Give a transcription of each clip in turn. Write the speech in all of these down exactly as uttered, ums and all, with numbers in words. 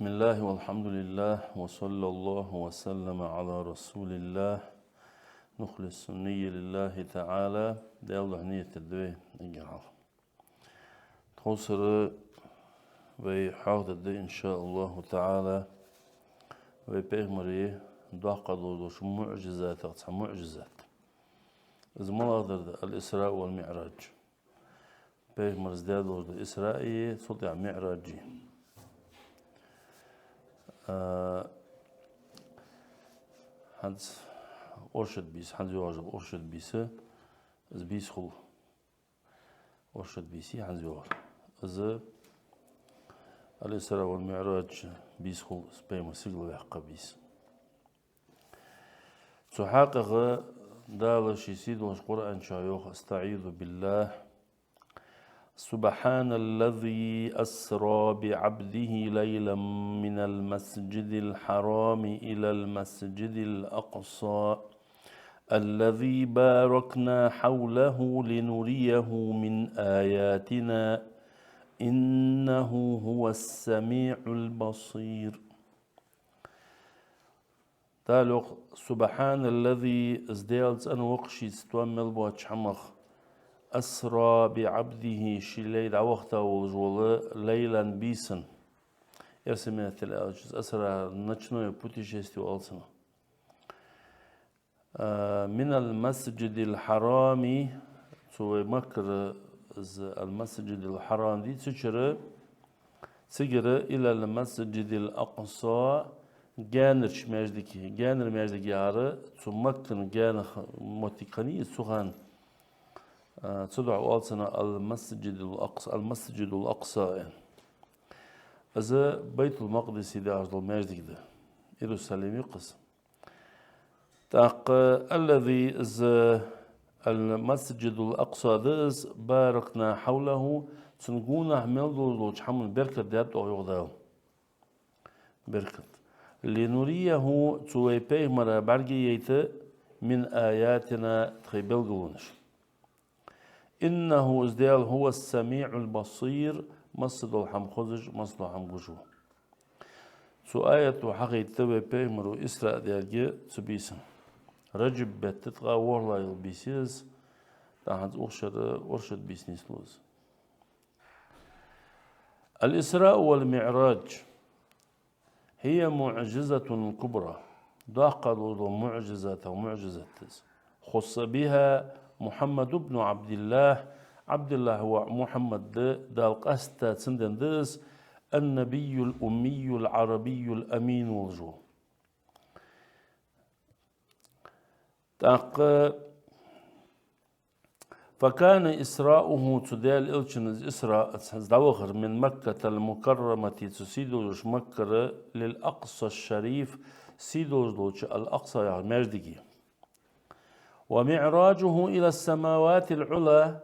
بسم الله والحمد لله وصلى الله وسلم على رسول الله. نخلص النية لله تعالى. Даьла духьа нийят дергда вай эггара хьалха. Тховсара вай хьоахадергда, إن شاء الله تعالى, вай пайхамара доккха долаш долча муӀжизатех цхьа муӀжизат. Из малагӀа дар да? الإسراء والمعراج. Пайхамара даь долаш да Исраи, цул тӀехьа МиӀражи. А, хӀанз оршот бийса, хӀанз йоагӀаш дола оршот бийса, из бийса хул. Оршот бийса хӀанз йоагӀар. Из الإسراء والمعراج бийса хул, из пайхамар сигала ваьккха бийса. Цу хьакъехьа Дала ший сийдолча Къуръан чу йоах: أستعيذ بالله. سبحان الذي أسرى بعبده ليلا من المسجد الحرام إلى المسجد الأقصى الذي باركنا حوله لنريه من آياتنا إنه هو السميع البصير. Дала йоах: سبحان الذي, из Даьла цӀена ва-кх шийца тоам мел боацача хӀамах, أسرى بعبده, ший лай дӀавахийта волаш вола, ليلا, бийсан. Эрсий меттала аьлча, из أسرى, ночное путешествие оал цунах. А, من المسجد الحرام, цу вай Маккара из المسجد الحرام дий, цу чура, цигара إلى المسجد الأقصى, гаьнарча маьждиге, гаьнара маьждиг яхар цу Маккан гаьна моттиг хиннай из цу хана, а, цудухьа оал цунах المسجد الأقصى, المسجد الأقصى аьнна. Из Байтул-Макъдисе дагӀаш дола маьждиг да. Иерусалим я-кх из. ТӀаккха الذي, из المسجد الأقصى да из, باركنا حوله, цун гонахьа мел долаш долча хӀаман беркат даьд оаха, йоах Дала. Беркат. لنريه, цу вай пайхамара бӀаргаяйта, من آياتنا, тхоай белгалонаш. إنه, из Даьла, هو السميع البصير, массадола хӀама хозаш, массадола хӀама гуш ва. Цу аято хьахайт вай пайхамара Исраъ даьлга цу бийсан. Раджаб бетта ткъаь ворхӀлагӀа йола бийса я из, тӀаккха хӀанз укх шера оршот бийса нийслу из. الإسراء والمعراج هي معجزة كبرى. Доккха долаш дола муӀжизатех муӀжизат да из. خص بها محمد بن عبد الله, ӀабдуллахӀа воӀ Мухьаммад, Дала къаьстта цунна денна да из, النبي الأمي العربي الأمين волаш вола. ТӀаккха فكان إسراؤه, цу Даьла элчан из Исраъ, из дӀавахар, من مكة المكرمة, цу сийдолча Маккара, للأقصى الشريف, сийдолаш долча Ал-Акъса яхача маьждиге. ومعراجه إلى السماوات العلى,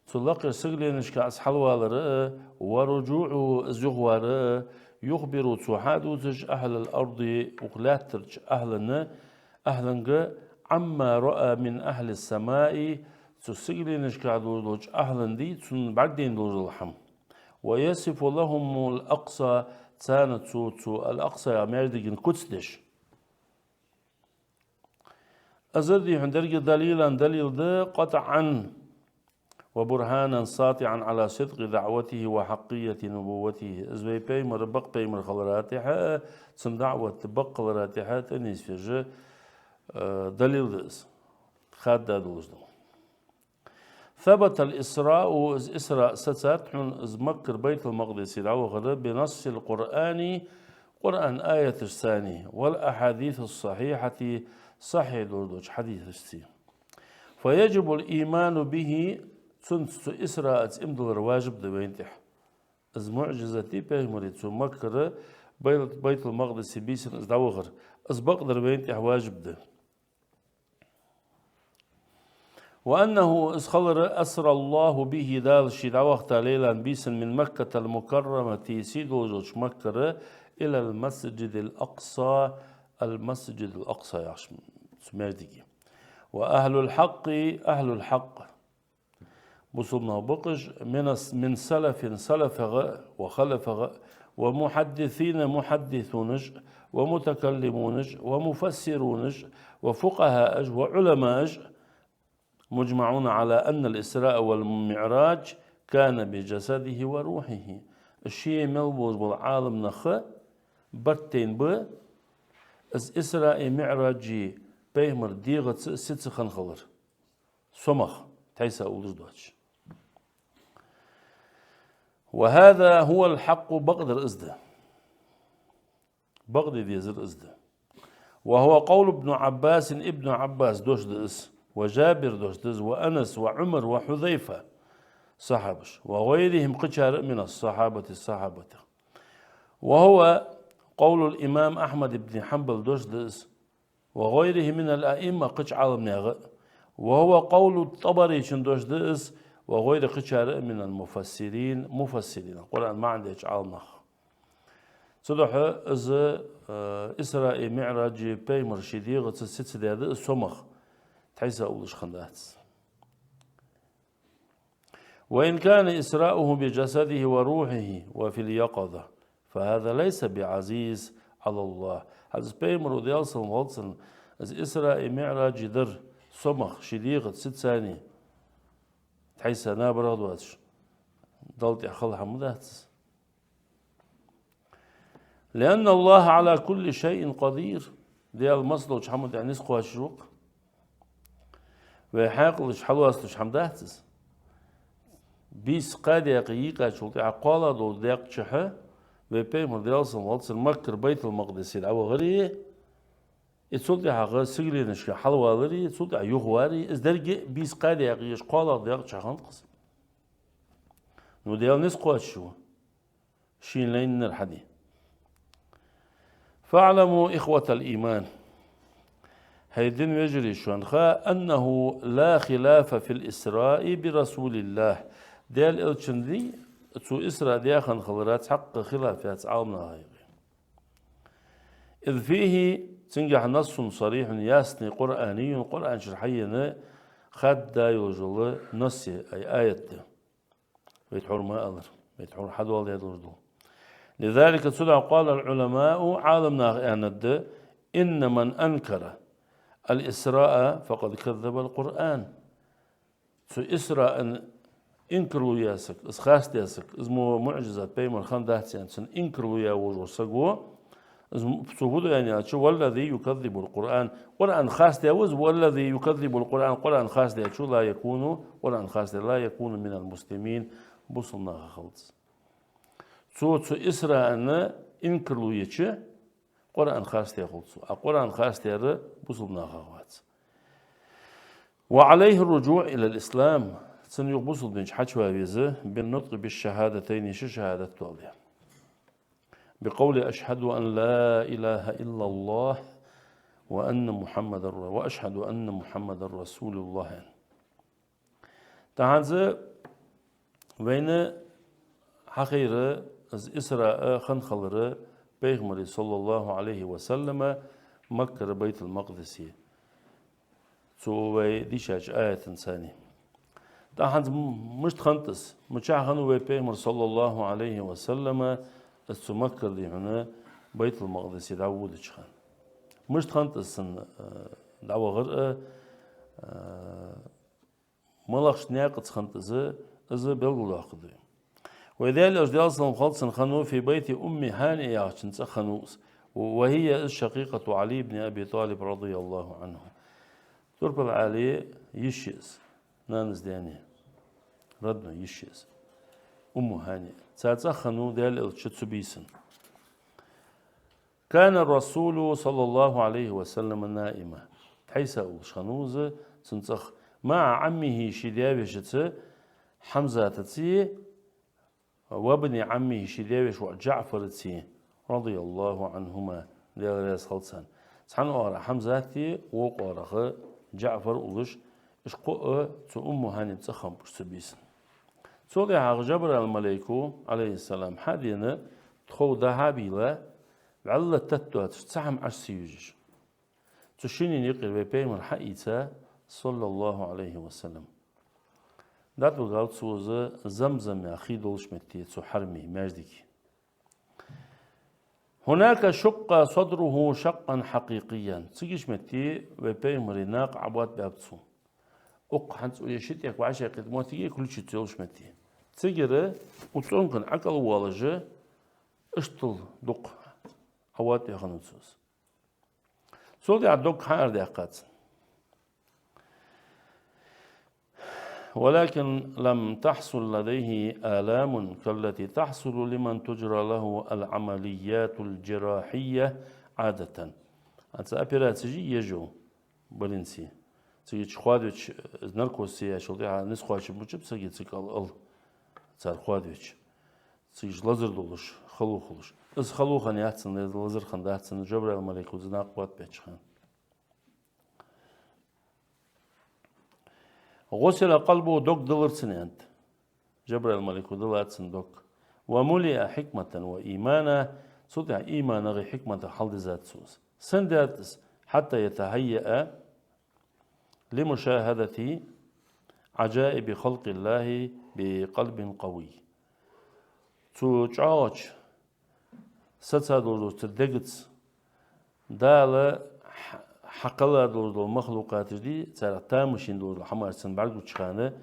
цу лакхерча сигаленашка из хьалвалар а, ورجوعه, из юхавар а, يخبر, цо хьадувцаш, أهل الأرض, укх лаьттарча ахӀлана, ахӀланга, عما رأى من أهل السماء, цу сигаленашка долаш долча ахӀланна, цунна бӀаргадайна долаш дола хӀама. ويصف لهم الأقصى, царна цо цу Ал-Акъса яхача маьждига куц деш. Из дий хьона деррига دليلا, далил да, قطعا وبرهانا ساطعا على صدق دعوته وحقية نبوته. Из вай пайхамар бакъ пайхамар хилара тӀехьа, цун даӀват бакъ хилара тӀехьа тӀанийсвеш, э, далил да из. Хадда долаш да. ثبت الإسراء, из Исраъ сацад хьона, из Маккара Байтул-Макъдисе дӀавахар, بنص القرآن, Къуръан аяташца, والأحاديث الصحيحة, сахьихь долаш долча хьадисашца. فيجب الإيمان به, цунца, цу Исраъаца иман диллар важиб да вайна тӀехьа. Из муӀжизат я пайхамара, цу Маккара Байт-, Байтул-Макъдисе бийсан из дӀавахар. Из бакъдар вайна тӀехьа важиб да. وأنه, из хилар, أسرى الله به, Дала ше дӀавахийта, ليلا, бийсан, من مكة المكرمة, сийдолаш долча Маккара, إلى المسجد الأقصى, Ал-Масджид Ал-Акъса яхача цу маьждиге. وأهل الحق, أهل الحق, бусалба нах ба-кх уж, من الس-, من سلف, салафагара, وخلفагара, ومحدثين, мухьаддисунаша, ومتكلمونаша, ومفسرونаша, وفقهاءаша, وعلماءаша, مجمعون على أن الإسراء والمعراج كان بجسده وروحه. Ший мел болаш бола Ӏаламнах барт тайна ба, из Исраи МиӀражи пайхамара дегӀаца, сица хинна хилар. Сомах, тхьайса уллаш доацаш. وهذا هو الحق, бакъдар из да. Бакъде дезар из да. وهو قول ابن عباس, Ибн Ӏаббаса дош да из, وجابر дош да из, وأنس وعمر وحذيفة, сахьабаш, وغيرهم, кхычар а, من الصحابة, сахьабатех. وهو قول الإمام أحمد بن حنبل, дош да из, وغيره من الأئمة, кхыча Ӏаламнаьха а. وهو قول الطبري, цун дош да из, وغيره, кхычар а, من المفسرين, муфассирин, Къуръан маӀан деча Ӏаламнах. Цудухьа из, э, Исраи МиӀражи пайхамара ший дегӀаца, сица даьд из сомах, тхьайса уллаш хиннадац. وإن كان إسراؤه بجسده وروحه وفي اليقظة فهذا ليس بعزيز على الله. ХӀанз пайхамара, Даьла салам хилда цунна, из Исраи МиӀражи дар сомах, ший дегӀаца, сицани, тхьайса набарах доацаш, Далла тӀехьа хала хӀама дац из. لأن الله على كل شيء قدير. Даьла массадолча хӀаман тӀа низ кхоачаш ва-кх. Вай хьаькъалаш хьалоасталуш хӀама дац из. Бийса кхаь даькъе йийкъачул тӀехьагӀа кхоалагӀа дола даькъа чухь вай пайхамар, Даьла салам хилда цунна, Маккара Байтул-Макъдисе дӀавахари, и цул тӀехьагӀа сигаленашка хьалвалари, цул тӀехьагӀа юхавари, из деррига а бийса кхаь даькъе еш кхоалагӀа даькъа чухь хиннад-кх из. Ну, Даьла низ кхоачаш ва. Шийна лайнар хьаде. فاعلموا إخوة الإيمان, хӀай дина вежарий, шоана ха, أنه لا خلاف في الإسراء برسول الله. Даьла Элчанца цу Исраъ даь хинна хилара цхьаккха хилаф яц Ӏаламнаха юкъе. إذ فيه, цунгахь, نص صريح, ясный, قرآني, Къуръан чура хьаена, хадда йолаш йола насс я, ай аят да. Вай тхьовра ма аллара, вай тхьовра хьадоаладаь долаш дола. لذلك, цудухьа, قال العلماء, Ӏаламнаха аьннад: إن من أنكر الإسراء فقد كذب القرآن. Цу Исраъан инкарло яь саг, из харцдаь саг, из мо муӀжизат пайхамара хиннадац аьнна, цун инкарло яь волаш вола саг ва, из м-, цо фу ду аьнна аьлча: والذي يكذب القرآن. Къуръан харцдаь ва из, والذي يكذب القرآن, Къуръан харцдаьчо, لا يكون, Къуръан харцдаь, لا يكون من المسلمين, бусалба нахах хилац. Цо цу Исраъан инкарло еча, Къуръан харцдаь хул цо. А Къуръан харцдаьр бусалба нахах вац. وعليه الرجوع إلى الإسلام. Цунна юха бусалба дина чу хьачувала веза, بالنطق بالشهادتين, ши шахӀадат доаладе. بقول أشهد أن لا إله إلا الله وأن محمدا ر-، وأشهد أن محمدا رسول الله. ТӀаккха хӀанз вайна хьахайра из Исраъ хинна хилар пайхамара, صلى الله عليه وسلم, Маккара Байтул-Макъдисе, цу вай дийшача аятаца. ТӀаккха хӀанз м-, мишта хиннад из? Мичахьа хиннав вай пайхамар, صلى الله عليه وسلم, из цу Маккара дийхьа Байтул-Макъдисе дӀаводача хана? Мишта хиннад из цун, э, дӀавахар а, э, малагӀча наькъаца хиннад из, из белгалдоаккхаргда вай. Вай Даьла Элча, Даьла салам хилда цунна, хиннав في بيت أم هانئ яхача цӀагӀа хиннав из. وهي, из, شقيقة علي بن أبي طالب رضي الله عنه. Турпал Ӏаьлий йиша я из, нанас даь, родной йиша я из. Умму ХӀаниӀ. Цар цӀагӀа хиннав Даьла Элча цу бийсан. كان الرسول صلى الله عليه وسلم نائما. Тхьайса уллаш хиннав из цун цӀагӀа. مع عمه, ший даь-вешийца, Хьамзатаца, وابن عمه, ший даь-веший воӀа ДжаӀфараца, رضي الله عنهما, Даьла раьза хилва царна. Цхьан оагӀорахьа Хьамзат, вокх оагӀорахьа ДжаӀфар уллаш, уж кхоъ цу Умму ХӀаниӀ цӀагӀа хиннаб уж цу бийсан. Цул тӀехьагӀа Жабраил малайко, عليه السلام, хьадена, тхов дӀа-хьа а бийла, вӀалла тата доацаш, цхьа хӀама Ӏаш ца ювзаш. Цу шинне юкъера вай пайхамар хьаийца, صلى الله عليه وسلم. ДӀатӀавигав цо из Замзам яха хий долча метте, цу хьараме, маьждиге. هناك شق صدره شقا حقيقيا. Цига иштта метте вай пайхамара накха Ӏобоатабаьб цо. Укх хӀанз цу е ши тӀехьа вӀашагӀкхийтта моттиге ключица йолча метте. Цигара цӀонкана ӀокӀалвоалаш, иштта дукха Ӏобоатабаь хиннав цо из. Цул тӀехьагӀа дог хьаарадаьккхад цун. ولكن لم تحصل لديه آلام كالتي تحصل لمن تجرى له العمليات الجراحية عادة. ХӀанз операцеш еш йола больнице. Цига хоадавича, наркоз ца еш йолча тӀехьа низ кхоачаш бучаб сага цига ал, ал цар хоадавича. Цига лазар долаш, хало хулаш. Из хало хиннаяц цун, лазар хиннадац цун, Жабраил малайко из накха боатабаьча хана. غسل قلبه, дог дилар цун, аьннад. Жабраил малайко диллад цун дог. وملئ حكمة وإيمانا, цул тӀехьагӀа иманагӀеи хьикматагӀеи хьалдизад цо из. Сенна даьд из? حتى يتهيأ لمشاهدة عجائب خلق الله بقلب قوي. Цу чӀоагӀача саца долаш долча цу дегаца Дала хьа-, хьакхелла долаш дола махлукъаташ дий, царех тамашийна долаш дола хӀамаш цунна бӀаргагуча хана,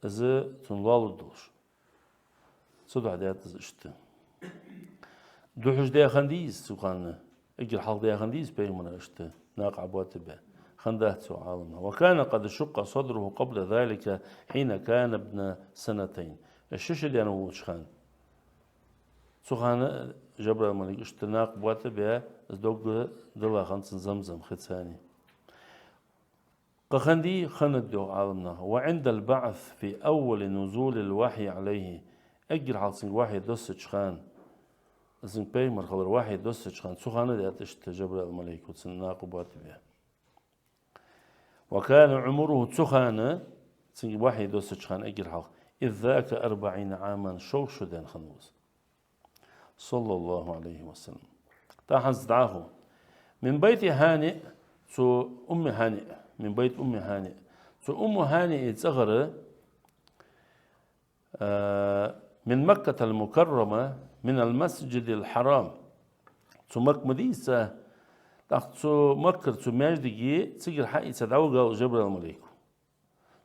из цунна лоалургдолаш. Цудухьа даьд из иштта. Духьаш даь хиннадий из цу хана, эггара хьалха даь хиннадий из пайхамара иштта накха Ӏобоатабаь? Хиннадац, йоах Ӏаламнаха. وكان قد شق صدره قبل ذلك حين كان ابن سنتين. Из ши шу даьнна волча хана. Цу хана Жабраил малайко иштта накха боатабаь, из дог дилла хиннад цун Замзам хица. Кхы хиннадий? Хиннад, йоах Ӏаламнаха. وعند البعث في أول نزول الوحي عليه. Эггара хьалха цунга вахьи доссача хана, цунга пайхамар хилар вахьи доссача хана, цу хана даьд иштта Жабраил малайко цунна накха боатабаь. وكان عمره, цу хана, цунга вахьи доссача хана эггара хьалха, إذ ذاك أربعين عاما, шовзткъа шу даьнна хиннав из. صلى الله عليه وسلم. ТӀаккха хӀанз дӀахо. من بيت هانئ, цу Умми ХӀаниъ, من بيت أم هانئ. Цу Умму ХӀаниӀа цӀагӀара, а, من مكة المكرمة من المسجد الحرام. Цу Макка ма дий из, тӀаккха цу Маккара цу маьждиге цигара хьаийца дӀавигав Жабраил малайко.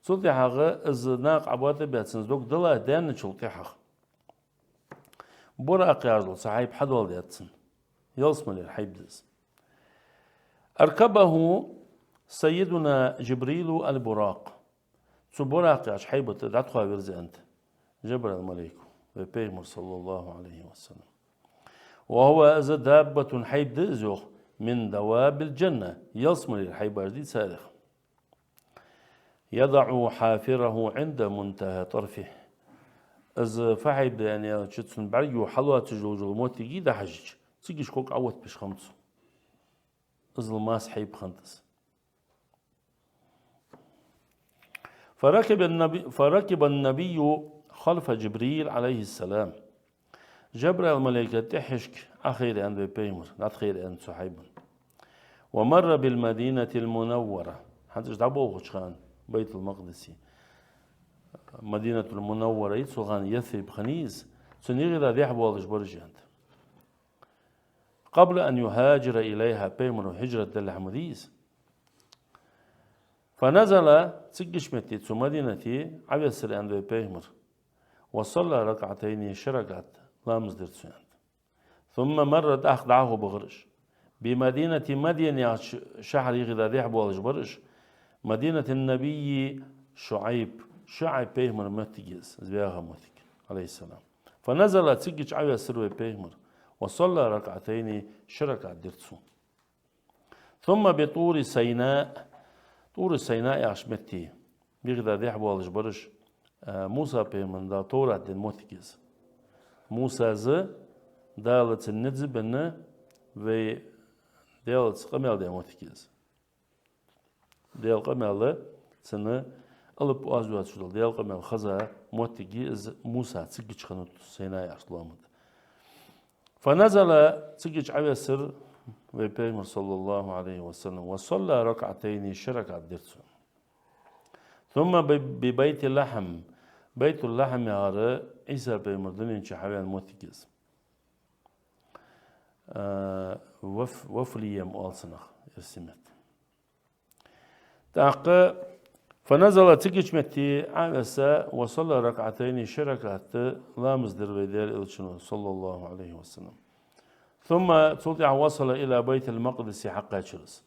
Цул тӀехьагӀа из накха Ӏобоатабаь, цун из дог дилла даьнначул тӀехьагӀа Буракъ яхаш дола цхьа хьайба хьадоаладаьд цунна. Ялсмалера хьайба да из. أركبه سيدنا جبريل البراق. Цу Буракъ яхача хьайба тӀа дӀатӀахоавир из, аьннад, Жабраил малайко, вай пайхамар, صلى الله عليه وسلم. وهو, из دابة, хьайба да из, йоах, من دواب الجنة, ялсмалера хьайбаш дий царех. يضع حافره عند منتهى طرفه. Из фу хьайба да аьлча, цун бӀаргагу хьалоацаш йолаш йола моттиге дӀахьежача, цигача ког Ӏооттабеш хиннав цо. Иззал масса хьайба хиннад из. فركب النبي، فركب النبي خلف جبريل عليه السلام. Жабраил малайка тӀехьашка Ӏохайра, аьннад вай пайхамар, дӀатӀахайра, аьннад, цу хьайбан. ومر بالمدينة المنورة. ХӀанз уж дӀаболхача хана Байтул-Макъдисе, Мадинатул Мунаввара, цу хана Ясриб хиннай из, цун юхьида дехьа боалаш бар уж, аьннад. قبل أن يهاجر إليها, пайхамаро хӀижрат далехьа ма дий из. فنزل, цигача метте, цу Мадинате Ӏовессар, аьннад вай пайхамар. وصلى ركعتين, ши ракаӀат ламаз дир цо, аьннад. ثم مر, тӀаккха дӀахо бахар уж. بمدينة مدين яхача шахьара юхьида дехьа боалаш бар уж. مدينة النبي شعيب, ШуӀайб пайхамара моттиг я из, из ваьха моттиг, عليه السلام. فنزل, цигача Ӏовессар вай пайхамар. وصلى ركعتين, ши ракаӀат дир цо. ثم بطور سيناء. ТӀур Сайна яхача метте юхьида дехьа боалаш бар уж, а, Муса пайхамарна Дала Товрат денна моттиг я из. Мусас, Дала цунна низ бенна, вай Даьлаца къамаьл даь моттиг я из. Даьла къамаьл цунна, алап оаз йоацаш дола Даьла къамаьл хеза моттиг я из. Муса цигача хиннав Сайна яхача лоам тӀа. فنزل, цигача Ӏовессар вай пайхамар, صلى الله عليه وسلم, وصلى ركعتين, ши ракаӀат дир цо. ثم ب، ببيت لحم, Байтул-Лахьм яхар Ӏийса пайхамар дунен чу хьавена моттиг я из. А, Ваф-, Вафлиям оал цунах, эрсий метта. ТӀаккха فنزل, цигача метте Ӏовесса, وصلى ركعتين, ши ракаӀат ламаз дир вай Даьла Элчано, صلى الله عليه وسلم. ثم, цул тӀехьагӀа وصل إلى بيت المقدس, хьакхаьчар из.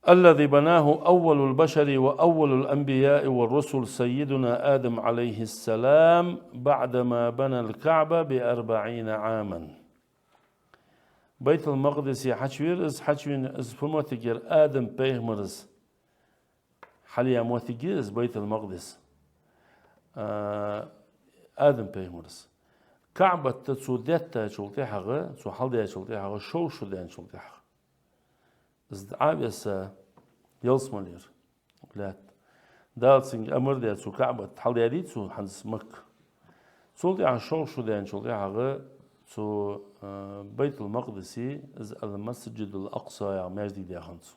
الذي بناه أول البشر وأول الأنبياء والرسل سيدنا آدم عليه السلام بعدما بنى الكعبة بأربعين عاما. Байтул-Макъдисе хьачувера из, хьачувена из фу моттиг яр, Адам пайхамара хьалъяь моттиг я из, Байтул-Макъдис. А, Адам пайхамара. КаӀбат цо деттачул тӀехьагӀа, цо хьалдаьчул тӀехьагӀа, шовзткъа шу даьнначул тӀехьагӀа. Из Ӏовесса ялсмалера лаьтта. Дала цунга амар даь, цо КаӀбат хьалдаьдий цо хӀанз Макка. Цул тӀехьагӀа шовзткъа шу даьнначул тӀехьагӀа цо, а, Байтул-Макъдисе, из ал-Масджидул-Акъса яха маьждиг даь хиннад цо.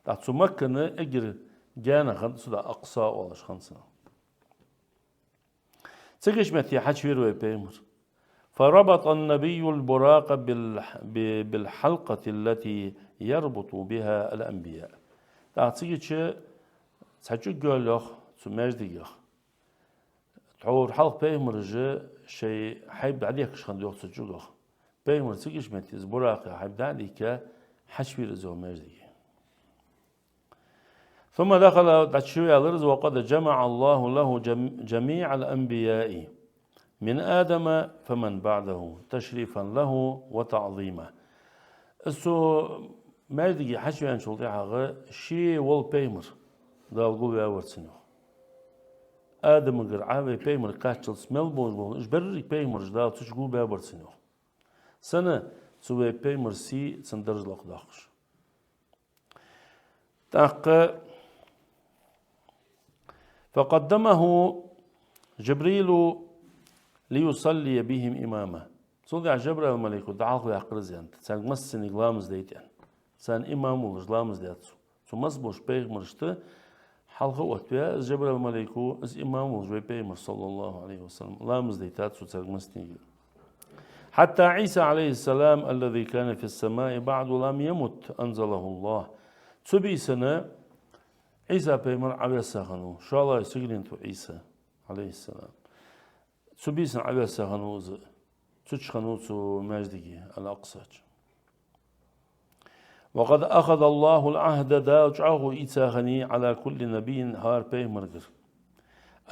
ТӀаккха цу Маккана эггара гаьна хиннад цо, да Акъса оалаш хиннад цунах. Цигача метте хьачувера вай пайхамар. فربط النبي البراق بال-، ب-، بالحلقة التي يربط بها الأنبياء. ТӀаккха цигача цхьа чӀуг йоалл йоах цу маьждигах. Тхьовра хьалха пайхамараша шоай хьайба дӀадехкаш хиннад йоах цу чӀугах. Пайхамар цигача метте из Буракъ яха хьайба дӀа а дийхка, хьачувера из йоах маьждиге. ثم دخل, дӀачуваьлар из, وقد جمع الله له جم-، جميع الأنبياء من آدم فمن بعده تشريفا له وتعظيما. Из цу маьждиге хьачувеначул тӀехьагӀа ше вола пайхамар Дала гулваь вар цунна йоах. Адамагара Ӏа вай пайхамар кхаччалца мел болаш бола, уж берригаш пайхамараш Дала цу чу гулбаь бар цунна йоах. Сенна? Цу вай пайхамара сий, цун дарж лакхдоаккхаш. ТӀаккха فقدمه جبريل ليصلي بهم إماما. Цул тӀехьагӀа Жабраил малайко дӀахьалхаваьккхар из, аьннад, царга массанега ламаз дайта, аьнна. Царна имам волаш ламаз даьд цо. Цу масса болча пайхамарашта хьалха оттаваь из Жабраил малайко, из имам волаш вай пайхамар, صلى الله عليه وسلم, ламаз дайтад цо царга массанега. حتى عيسى عليه السلام الذي كان في السماء بعد لم يمت أنزله الله. Цу бийсанна Ӏийса пайхамар Ӏовесса хиннав, шоллагӀа сигален тӀа ва Ӏийса, عليه السلام. Цу бийсанна Ӏовесса хиннав из, цу чу хиннав цу маьждиге, ал-Акъса чу. وقد أخذ الله العهد, Дала чӀоагӀо ийца хиннай, على كل نبي, хӀара пайхамарагара.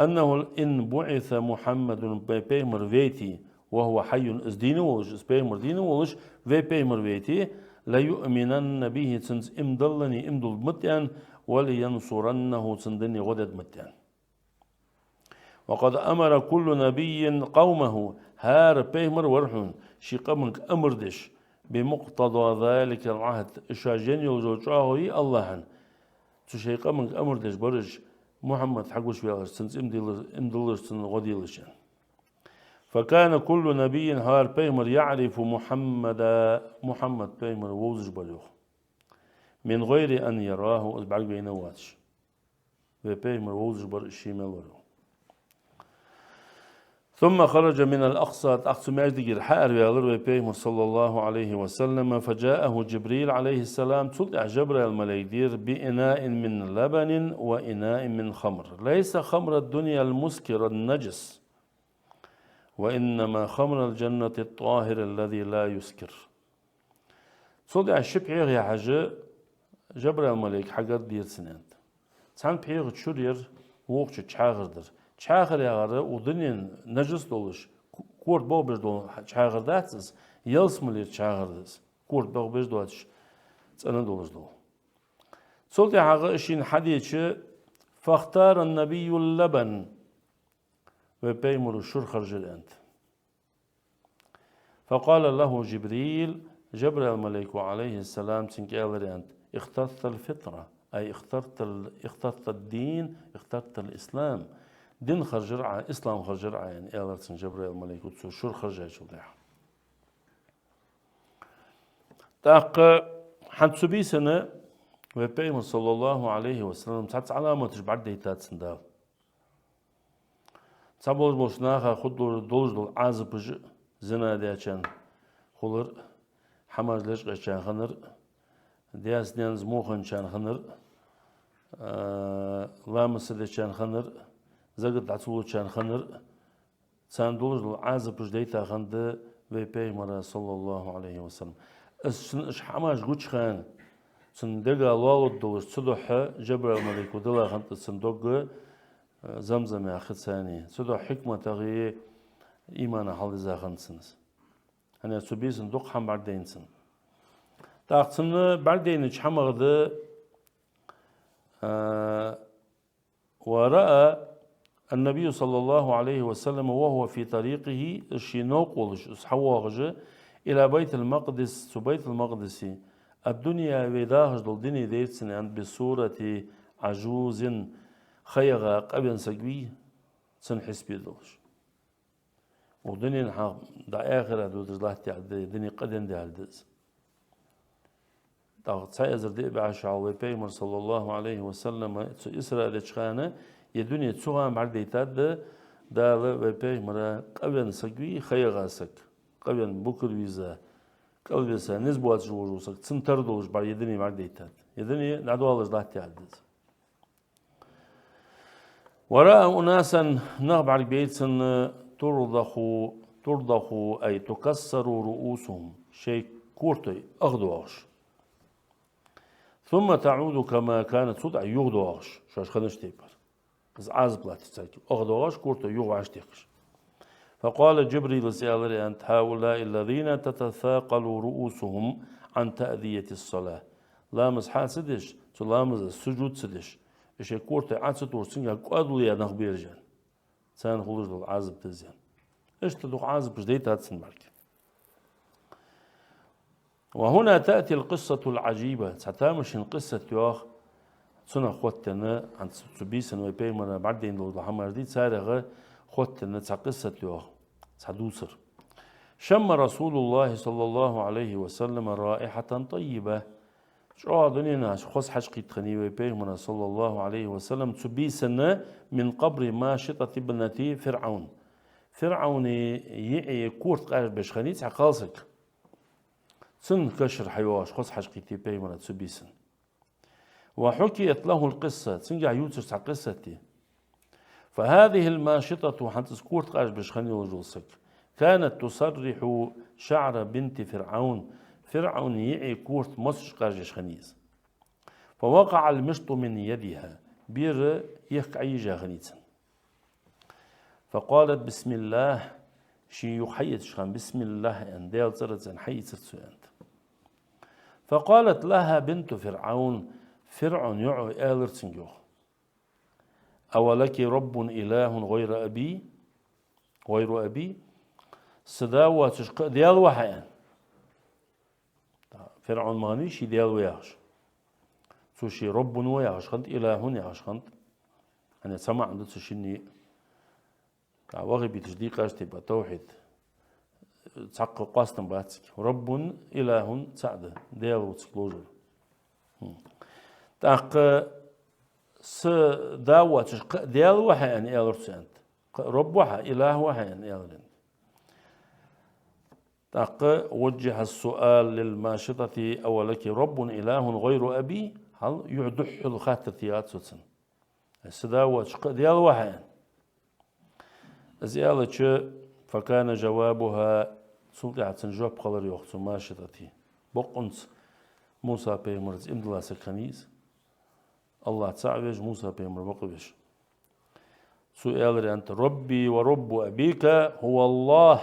أنه إن بعث محمد, вай пайхамар вейте, وهو حي, из дийна волаш, из пайхамар дийна волаш, вай пайхамар вейте, ليؤمنن به, цунца иман диллане, иман дулларгда ма аьнна, ولينصرنه, цун дина гӀо дергда ма аьнна. وقد أمر كل نبي قومه, хӀара пайхамар вар хьона ший къамага амар деш, بمقتضى ذلك العهد, шоаш енна йолча чӀоагӀо йий АллахӀа, цу шоай къамага амар деш бар уж, Мухьаммад хьагуш ваьлча, цунца иман диллар-, иман диллараш, цунна гӀо делаш, аьнна. فكان كل نبي, хӀара пайхамар, يعرف محمدا, Мухьаммад пайхамар вовзаш бар йоах, من غير أن يراه, из бӀаргавайна воацаш. Вай пайхамар вовзаш бар из, ше мел вар. ثم خرج من الأقصى, тӀаккха цу маьждигера хьаараваьлар вай пайхамар, صلى الله عليه وسلم, فجاءه جبريل عليه السلام, цул тӀехьагӀа Жабраил малайк дера, بإناء من لبن وإناء من خمر، ليس خمر الدنيا المسكر النجس، وإنما خمر الجنة الطاهر الذي لا يسكر. Цул тӀехьагӀа ши пхьегӀа яхьаш Жабраил малайк хьагаргдера цунна, аьннад. Цхьан пхьегӀа чура яр, вокх чу чхьагӀар дар. ЧхьагӀар яхар укх дунен нажас долаш, ко-, корта бохабеш дола чхьагӀар дац из, ялсмалера чхьагӀар да из, корта бохабеш доацаш, цӀена долаш дола. Цул тӀехьагӀа шийна хьадеча, فاختار النبي اللبن, вай пайхамара шура хержар, аьннад. فقال له جبريل, Жабраил малайко, عليه السلام, цунга аьлар, аьннад: اخترت الفطرة، أي اخترت ال-، اخترت الدين، اخترت الإسلام. Ди хержар Ӏа, ислам хержар Ӏа, аьнна, аьлар цунга Жабраил малайко, цо шура хержачул тӀехьагӀа. ТӀаккха хӀанз цу бийсанна вай пайхамара, صلى الله عليه وسلم, цхьацца Ӏаламаташ бӀаргадайтад цунна Дала. Цхьаболаш болча наха хургдолаш дола Ӏазапаш а, зина дечарна хулар, хӀамаш лечкъоттачарна хиннар, даьца-наьнаца во хинначарна хиннар, а, ламаз ца дечарна хиннар, закат дӀа ца лучарна хиннар, царна долаш дола Ӏазапаш дайта хиннад вай Пайхамара, саллаллахӀу Ӏалайхи ва саллам. Из цун уж хӀамаш гуча хана, цун дега лоалургдолаш, цудухьа Жабраил малайко дилла хиннад цун дог, а, Замзама хица. Цудухьа хьикматагӀеи имана хьалдиза хиннад цун из. ХӀана аьлча цу бийсан дукха хӀама бӀаргадайнад цун. ТӀаккха цун бӀаргадайнача хӀамах да, а, ورأى النبي صلى الله عليه وسلم وهو في طريقه, из ший новкъа волаш, из хьавоагӀаш, إلى بيت المقدس, цу Байтул-Макъдисе, الدنيا, вай дахаш дола дуне дайра цунна, بصورة عجوز, ха ягӀа къавенна саг вий, цун хьисапе долаш. Укх дунен хьакъ дӀа ахират дудаш латтехь да, дуне къаденна дехьа да из. ТӀаккха цхьа эзар диъ бӀаь шу хьалха вай Пайхамар, саллаллахӀу Ӏалайхи ва саллам, цу Исраъ деча хана, е дуне цу хана бӀаргадайтад Дала вай Пайхамара, къавенна саг вий, ха ягӀа саг, къавенна, букар вийза, кӀалвиса, низ боацаш волаш вола саг, цун тара долаш бӀар-, е дуне бӀаргадайтад. Е дуне дӀадоалаш латтехь да из. ورأى أناسا, нах бӀаргабайра цунна, ترضخ، ترضخ، أي تكسر رؤوسهم, шоай кортой ахдоагӀаш. ثم تعود كما كانت, цул тӀехьагӀа юхадоагӀаш, шоаш хиннача тайпара. Из Ӏазап латтар царга, ахдоагӀаш, кортой юхавӀашагӀтехкаш. فقال جبريل, из аьлар, аьннад: هؤلاء الذين تتثاقل رؤوسهم عن تأدية الصلاة. Ламаз хьа ца деш, цу ламаза сужуд ца деш, уж шоай кортой Ӏа ца тохаш, цунгахьа кӀоадал яь нах ба ераш, аьнна. Царна хулаш дола Ӏазап да из, аьнна. Иштта дукха Ӏазапаш дайтад цунна бӀарга. وهنا تأتي القصة العجيبة. Цхьа тамашийна къиссат йоагӀа цунах хоттаденна, хӀанз цу бийсан вай Пайхамара бӀаргадайна долаш дола хӀамаш дий, царех хоттаденна цхьа къиссат йоагӀа, цхьа дувцар. شم رسول الله صلى الله عليه وسلم رائحة طيبة. ЧӀоагӀа дунен чу хоза хьаж кхийтта хиннай вай Пайхамара, саллаллахӀу Ӏалайхи ва саллам, цу бийсан, من قبر ماشطة ابنة فرعون. ФирӀавна йиӀий корта къажбеш хиннай цхьа кхалсаг. Цун кашара хьайоагӀаш хоза хьаж кхийттай Пайхамара цу бийсан. وحكيت له القصة, цунгахьа ювцаш цхьа къиссат я. فهذه الماشطة, хӀанз из корта къажбеш хинна йолаш вола саг, كانت تسرح شعر بنت فرعون, ФирӀавна йиӀий корта мосаш къажъеш хиннай из. فوقع المشط من يدها, бер ехка Ӏайижа хиннай цун. فقالت: بسم الله, ший юхь хьаэцаш хана, بسم الله аьнна, Даьла цӀерца аьнна, хьаийцар цо, аьннад. فقالت لها بنت فرعون, ФирӀавна йоӀо аьлар цунга, йоах: أولك رب إله غير أبي؟ غير أبي؟ Са да воацаш кхы а Даьла ва хьа, аьнна. ФирӀавн ма хиннавий ший Даьла ва яхаш. Цо ший رب ва яхаш хиннад, إله яхаш хиннад. ХӀана, цхьа маӀан да цу шинне а. ТӀаккха ваххабиташа дийкъача тайпара тавхьид цхьаккха къоастам бац цига. رب, إله цаӀ да, Даьла ва цига ловзар. ТӀаккха са да воацаш кхы а Даьла ва хьа, аьнна, аьлар цо, аьннад. Кхы а رب ва хьа, إله ва хьа, аьнна, аьлар, аьннад. ТӀаккха وجه السؤال للماشطة: أولك رب إله غير أبي؟ Хьал юхь духхьал хаттар тӀаийцад цо цунна. Са да воацаш кхы а Даьла ва хьа, аьнна. Из аьлча, فكان جوابها, цул тӀехьагӀа цун жоп хилар, йоах, цу машитӀата. Бокъонца Муса пайхамарца иман дилла саг хиннай из. АллахӀ цаӀ веш, Муса пайхамар бакъ веш. Цо аьлар, аьннад: ربي ورب أبيك هو الله.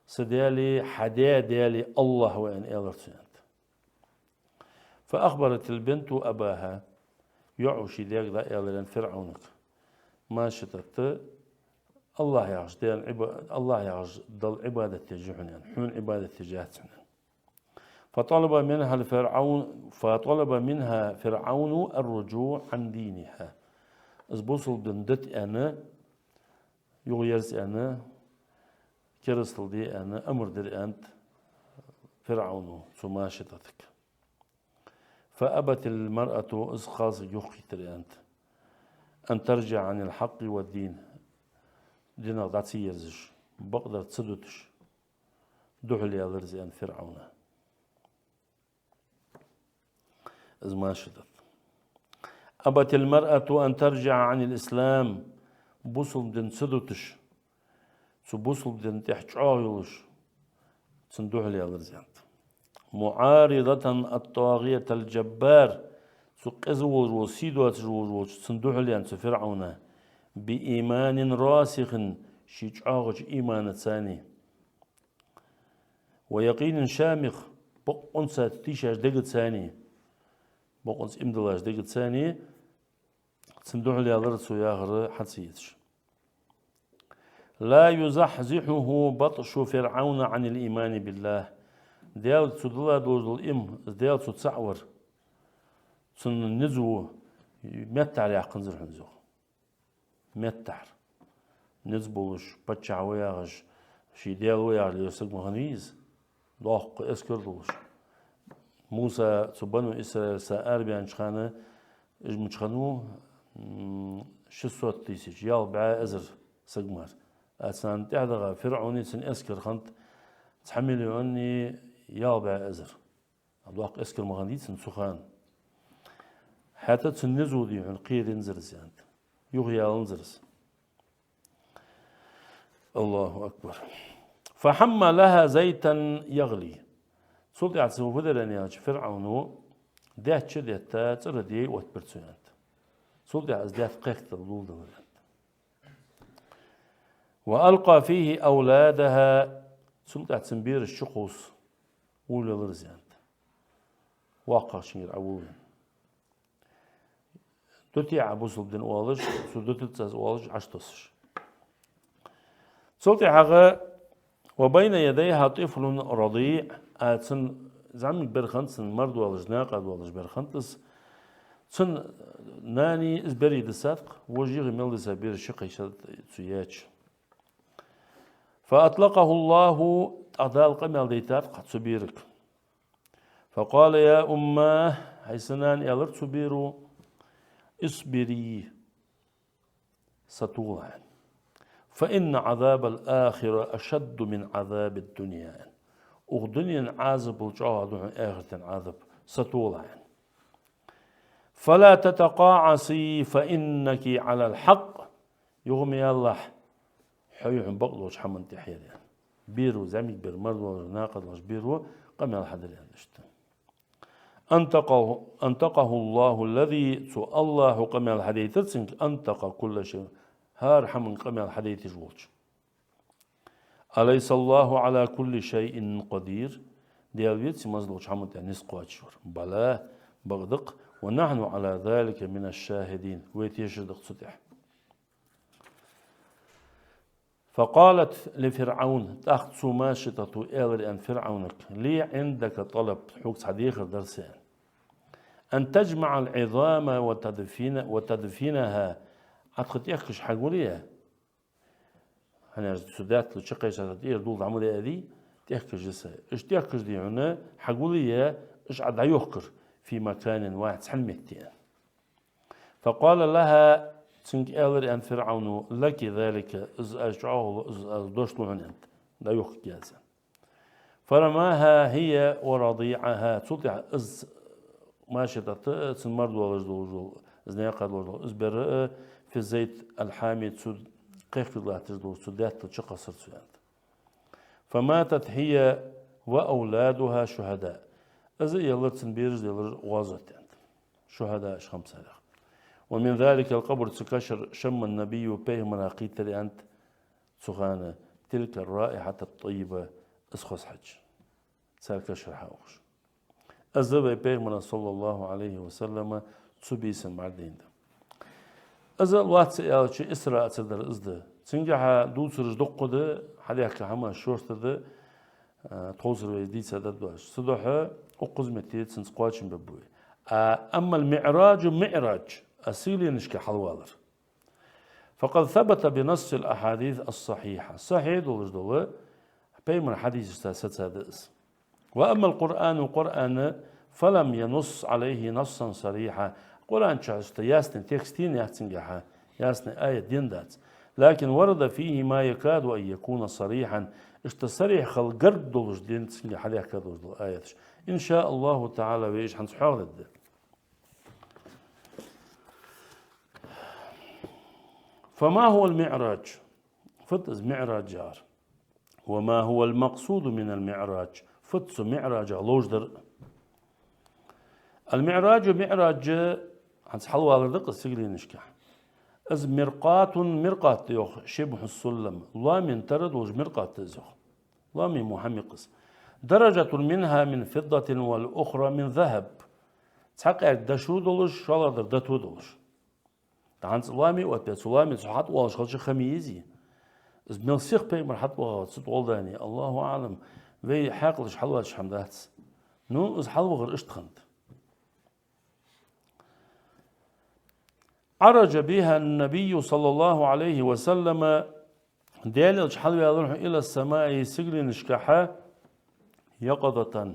Са Даьлеи хьа даь Даьлеи АллахӀ ва, аьнна, аьлар цо, аьннад. فأخبرت البنت أباها. ЙоӀо ший даьга дӀааьлар, аьннад, ФирӀавнага. МашитӀата: АллахӀ яхача Даьла Ӏиба-, АллахӀ яхача Далла Ӏибадат деш я хьона, аьнна. Хьона Ӏибадат деш яц хьона, аьнна. فطلب منها الفرعون، فطلب منها فرعون الرجوع عن دينها. Из бусалба дин дита аьнна, юхаерза аьнна, керастал де аьнна, амар дир, аьннад, ФирӀавно цу машитӀатага. فأبت المرأة, из кхалсаг юхакхийттар, аьннад, أن ترجع عن الحق والدين. Динах дӀа ца ерзаш, бакъдар ца дуташ. духьалъяьлар из, аьннад ФирӀавна. Из машитӀат. أبت المرأة أن ترجع عن الإسلام. Бусалба дин ца дуташ, цу бусалба дина тӀехьа чӀоагӀа йолаш, цунна духьалъяьлар из, аьннад. معارضة الطاغية الجبار. Цу къиза волаш вола, сий доацаш волаш волча цунна духьалъяьннад цу ФирӀавна. بإيمان راسخ, ший чӀоагӀача иманаца. ويقين شامخ, бокъонца тийшача дегаца, бокъонца иман долча дегаца, цунна духьалъяьлар цо яхар хьа ца езаш. لا يزحزحه بطش فرعون عن الإيمان بالله. Даьлаца цо дилла долаш дола иман, Даьла цо ца Ӏовар, цун низ меттахьара яьккханзар хьона из, йоах. Меттахьара. Низ болаш, паччахь ва яхаш, ший Даьла ва яхаш лелаш саг ма хиннавий из. Доккха эскар долаш. Муса цу бану Исраилаца арабаьннача хана, уж мича хиннав, м, шестьсот тысяч, ялх бӀаь эзар саг мара. А царна тӀехьа даха ФирӀавна цун эскар хиннад цхьа миллиони ялх бӀаь эзар. Доккха эскар ма хиннадий цун цу хана. ХӀаьта цун низ дий хьона кхераензар из, аьннад. Юхаяланзар из. الله أكبر. فحمى لها زيتا يغلي. Цул тӀехьагӀа цо фу дир аьлча, ФирӀавно даьтта чу детта цӀерах даь оттабир цо, аьннад. Цул тӀехьагӀа из даьтта кхехкадала лулделар, аьннад. وألقى فيه أولادها. Цул тӀехьагӀа цун бераш чукхувса вувлаелар из, аьннад. ВоккхагӀчунгара Ӏовувлавенна. Дутий Ӏа бусалба дин оалаш, цо дутац аз оалаш, Ӏотоссаш. Цул тӀехьагӀа وبين يديها طفل رضيع, а цун зӀамига бер хиннад, цун мара доалаш, накха доалаш бер хиннад из. Цун нани из берий дисад-кх, вож юхе мел диса бераш чукхайсад цо яьча. فأطلقه الله, тӀаккха Дала къамаьл дайтад-кх цу берага. فقال يا أماه, хӀай са нана, аьлар цу беро, اصبري, сатохалахь, аьнна. فإن عذاب الآخرة أشد من عذاب الدنيا, аьнна. Укх дунен Ӏазапал чӀоагӀа да хьона ахартен Ӏазап, сатохалахь, аьнна. فلا تتقاعسي فإنك على الحق. Юха ма ялалахь, хьо я хьона бакъдолча хӀаман тӀа, аьнна. Беро, зӀамига бер, мара доалаш, накха доалаш беро къамаьл хьадир, аьнна, иштта. أنطقه، أنطقه الله الذي, цу АллахӀо къамаьл хьадайтар цунга, أنطق كل شيء, хӀара хӀаман къамаьл хьадайташ волча. أليس الله على كل شيء قدير؟ Даьла веций массадолча хӀаман тӀа низ кхоачаш вар? بلى, бакъда-кх, ونحن على ذلك من الشاهدين, вай тешаш да-кх цу тӀа. فقالت لفرعون, тӀаккха цу машитӀато аьлар, аьнна, ФирӀавнага: لي عندك طلب, хьога цхьа дехар дар са, аьнна. أن تجمع العظام وتدفن، وتدفنها. Ӏа тха тӀехкаш хьагулъе, хӀана аьлча цу даьттал чукхайсача тӀера дулх дӀа ма даьдий, тӀехкаш я са. Уж тӀехкаш дий хьона хьагулъе, уж Ӏа дӀайохкар, في مكان واحد, цхьан метте, аьнна. فقال لها, цунга аьлар, аьнна, ФирӀавно: لك ذلك, из аз чӀоагӀо лу, из аз дош лу хьона, аьнна, дӀайохкаргья аз, аьнна. فرماها هي ورضيعها. Цул тӀехьагӀа из машитӀат а, цун мара доалаш долаш дола, из накха доалаш дола, из бер а, في الزيت الحامي, цу кхехкаш латташ долча цу даьттал чукхессар цо, аьннад. فماتت هي وأولادها شهداء. Из а еллар, цун бераш а еллар гӀазота, аьннад. شهداء, уж хӀама царех. ومن ذلك القبر, цу кашара, شم النبي, пайхамара кхийтар, аьннад, цу хана, تلك الرائحة الطيبة, из хоза хьаж. Цар кашара хьаухаш. Из вай пайхамара, صلى الله عليه وسلم, цу бийсан мара дайна да. Из лоацца аьлча, Исраъ ца дар из да. Цунгахьа дувцараш дукха да, хьадаьхка хӀама шортта да, а, тховсара вай дийца дӀадоагӀаш. Цудухьа укхаза метте цунца кхоачам бергба вай. А, أما المعراج, МиӀраж, а, сийленашка хьалвалар. فقد ثبت بنص الأحاديث الصحيحة. Сахьихь долаш дола пайхамара хьадисашца саца да из. وأما القرآن, Къуръан, فلم ينص عليه نصا صريحا. Къуръан чу иштта ясный текст енаяц цунгахьа, ясный аят енаяц. لكن ورد فيه ما يكاد أن يكون صريحا. Иштта сарихь хила гарга долаш да цунга хьадаьхка долаш дола аяташ. Ин ша Аллаху таӀала, вай уж хӀанз хьоахадергда. فما هو المعراج؟ Фуд из МиӀраж яхар? وما هو المقصود من المعراج؟ Фуд цу МиӀражах ловш дар? المعراج, МиӀраж, хӀанз хьалвалар да-кх из сигаленашка. Из مرقاة, миркъат да йоах, شبه السلم, лоаман тара долаш миркъат да из йоах. Лоаман мо хӀама я-кх из. درجة منها من فضة والأخرى من ذهب. Цхьа къаьркъа дошо долаш, шоллагӀдар дото долаш. ТӀаккха хӀанз лоаме оттабаь, цу лоаме цо хьатӀавоалаш хилча хӀама езий? Из мел сиха пайхамар хьатӀавахав цу тӀа гӀолла, Аллаху аӀлам, вай хьаькъалаш хьалоацаш хӀама дац. Ну, из хьалвахар иштта хиннад. عرج بها النبي صلى الله عليه وسلم, Даьла Элча хьалваьлар хьона, إلى السماء, сигаленашкахьа, يقظة,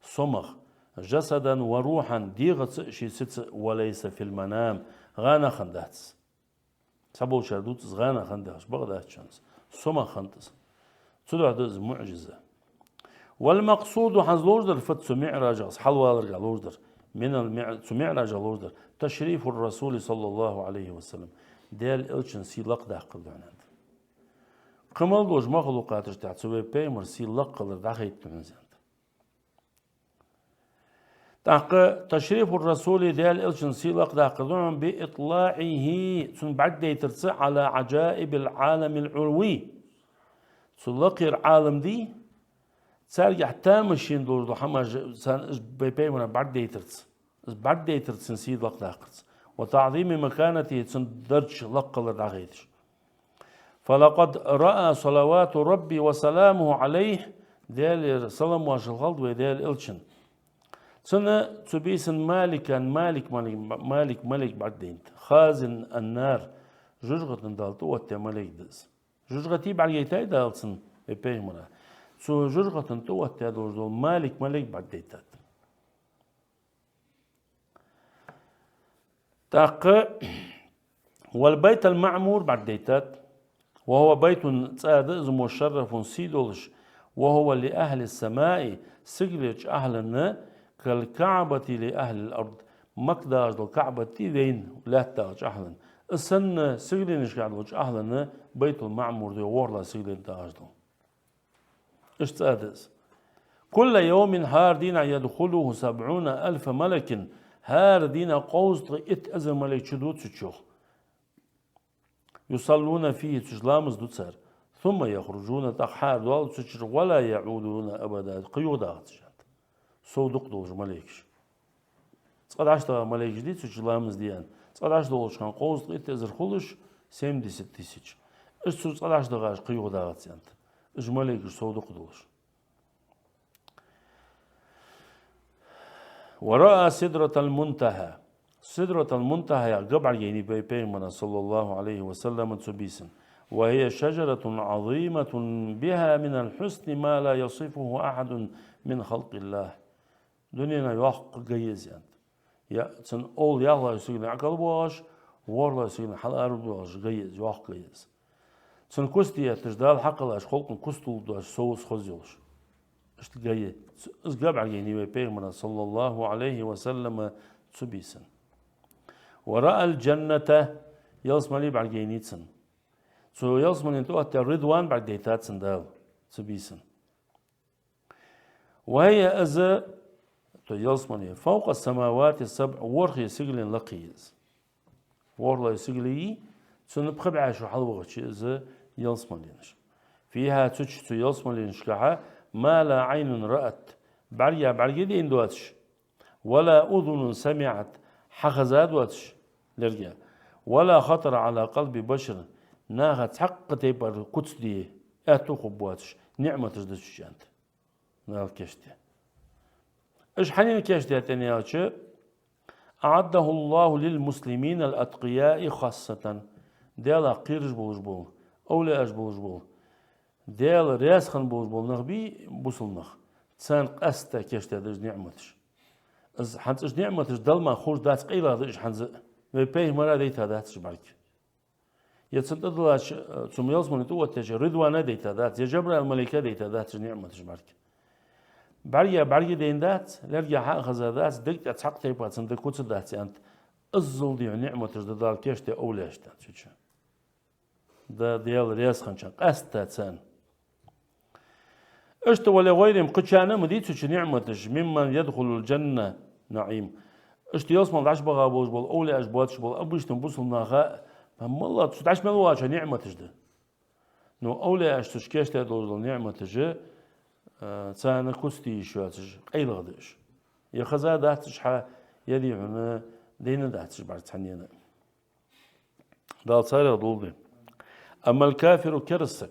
сомах, جسدا وروحا, дегӀаца а, ший сица а, وليس في المنام, гӀанах хинна дац. Цхьаболчар дувц из гӀанах хиннад яхаш, бакъ дац шоана из. Сомах хиннад из. Цудухьа да из муӀжиза. والمقصود, хӀанз ловш дар фуд цу МиӀражах, из хьалваларга ловш дар, من المع-, цу МиӀражах ловш дар, تشريف الرسول صلى الله عليه وسلم, Даьла Элчан сий лакхдаккхар да хьона, аьннад. Кхы мел долча махлукъаташта тӀехьа цу вай пайхамара сий лакххилар дӀахайтад хьона из, аьннад. ТӀаккха تشريف الرسول, Даьла Элчан сий лакхдаккхар да хьона, بإطلاعه, цунна бӀаргадайтарца, على عجائب العالم العلوي, цу лакхера Ӏалам дий, царгахьа тамашийна долаш дола хӀамаш, царна уж вай пайхамарна бӀаргадайтарца, из бӀаргадайтарца цун сий лакхдаккхарца, وتعظيم مكانته, цун дарж лакххилар дӀахайташ. فلقد رأى صلوات ربي وسلامه عليه, Даьлера салам-моаршал хилда вай Даьла Элчанна. Цунна цу бийсан مالكا, Малик малайк, Малик малайк бӀаргадайнад, خازن النار, жожагӀатен Дала тӀаоттадаь малайк да из. ЖожагӀате бӀаргайайтай Дала цунна, вай пайхамара. Цу жожагӀатен тӀаоттадаь долаш дола Малик малайк бӀаргадайтад. ТӀаккха والبيت المعمور бӀаргадайтад. وهو بيت, цӀа да из, مشرف, сий долаш, وهو لأهل السماء, сигалеча ахӀланна, كالكعبة لأهل الأرض, Макка дагӀаш дола КаӀбат дий вайна, лаьтта дагӀача ахӀланна, из санна сигаленашка долча ахӀланна Байтул-МаӀмур да, ворхӀлагӀа сигален тӀа дагӀаш дола. Иштта цӀа да из. كل يوم, хӀара дийнахьа, يدخله سبعون ألف ملك, хӀара дийнахьа кховзткъеи итт эзар малайк чуду цу чу, يصلون فيه, цу чу ламаз ду цар, ثم يخرجون, тӀаккха хӀара доал цу чура, ولا يعودون أبدا, кхы юхадоагӀац уж, аьннад. Сов дукха долаш малайкаш. Цкъа дӀачудоагӀа малайкаш дий цу чу ламаз де аьнна. Цкъа дӀачудоалача хана кховзткъеи итт эзар хулаш, семьдесят тысяч. Уж цу чу цкъа дӀачудоагӀаш кхы юхадоагӀац, аьннад. Уж малайкаш сов дукха долаш. ورأى سدرة المنتهى. Сидратул-Мунтахьа яха га бӀаргайайнай вай пайхамара, صلى الله عليه وسلم, цу бийсан. وهي شجرة عظيمة بها من الحسن ما لا يصفه أحد من خلق الله. Дунен йоккха га я из, аьннад. Я цун овла ялхлагӀча сигален ӀокхалбоагӀаш, ворхӀлагӀча сигален хьаларадоагӀаш га я из, йоккха га я из. Цун куста етташ, Дала хьакхеллача халкъа куста лургдоацаш, сов из хоза йолаш. Иштта га я. Ц-, из га бӀаргайайнай вай пайхамара, صلى الله عليه وسلم, цу бийсан. ورأى الجنة, ялсмале бӀаргайайнай цунна. Цу ялсмален тӀаоттадаь Ридван бӀаргадайтад цунна Дала цу бийсан. وهي, из, то ялсмале, فوق السماوات السبع, ворхӀе сигален лакхе я из. ВорхӀлагӀа сигале я, цунна пхи бӀаь шу хьалвахача я из ялсмаленаш. فيها, цу чу, цу ялсмаленашкахьа, ما لا عين رأت, бӀарга бӀаргадайна доацаш, ولا أذن سمعت, хьахеза доацаш лерга, ولا خطر على قلب بشر, наха цхьаккха тайпара куц де аьттув хургбоацаш ниӀматаш да цу чу, аьннад. Дала кийчдаь. Уж хьанна кийчдаьд аьнна аьлча, أعده الله للمسلمين الأتقياء خاصة. Даьлах кхераш болаш бола, овлияаш болаш бола, Даьла раьза хинна болаш бола нах бий, бусалба нах, царна къаьстта кийчдаьд уж ниӀматаш. Из хӀанз уж ниӀматаш Далла мара ховш дац, къайлагӀа да уж хӀанз а. Вай пайхамара дайта дац уж бӀарга. Е цунна тӀадиллача, цу ялсмале тӀаоттача Ридвана дайта дац, е Жабраил малайка дайта дац уж ниӀматаш бӀарга. БӀарга, бӀарга дайна дац, лерга хьа а хеза дац, дег тӀа цхьаккха тайпара цун дег куц дац, аьннад. Иззал дийхьа ниӀматаш да Дала кийчдаь овлияашта цу чу. Да, Даьла раьза хинначарна къаьстта царна. Иштта ولغيرهم, кхычарна а ма дий цу чу ниӀматаш, ممن يدخل الجنة نعيم. Иштта ялсмале дӀачубаха болаш бола овлияаш боацаш бола обычно бусалба наха, моллагӀа цу дӀачу мел вагӀача ниӀматаш да. Но овлияаш цу чу кийчдаь долаш дола ниӀматаш, э, царна куц де йиш йоацаш, къайлагӀа да уж. Е хеза дац уж хьа, е дий хьона дайна дац уж бӀарга цхьаннена. Дала царех долда вай. أما الكافر, кераста саг,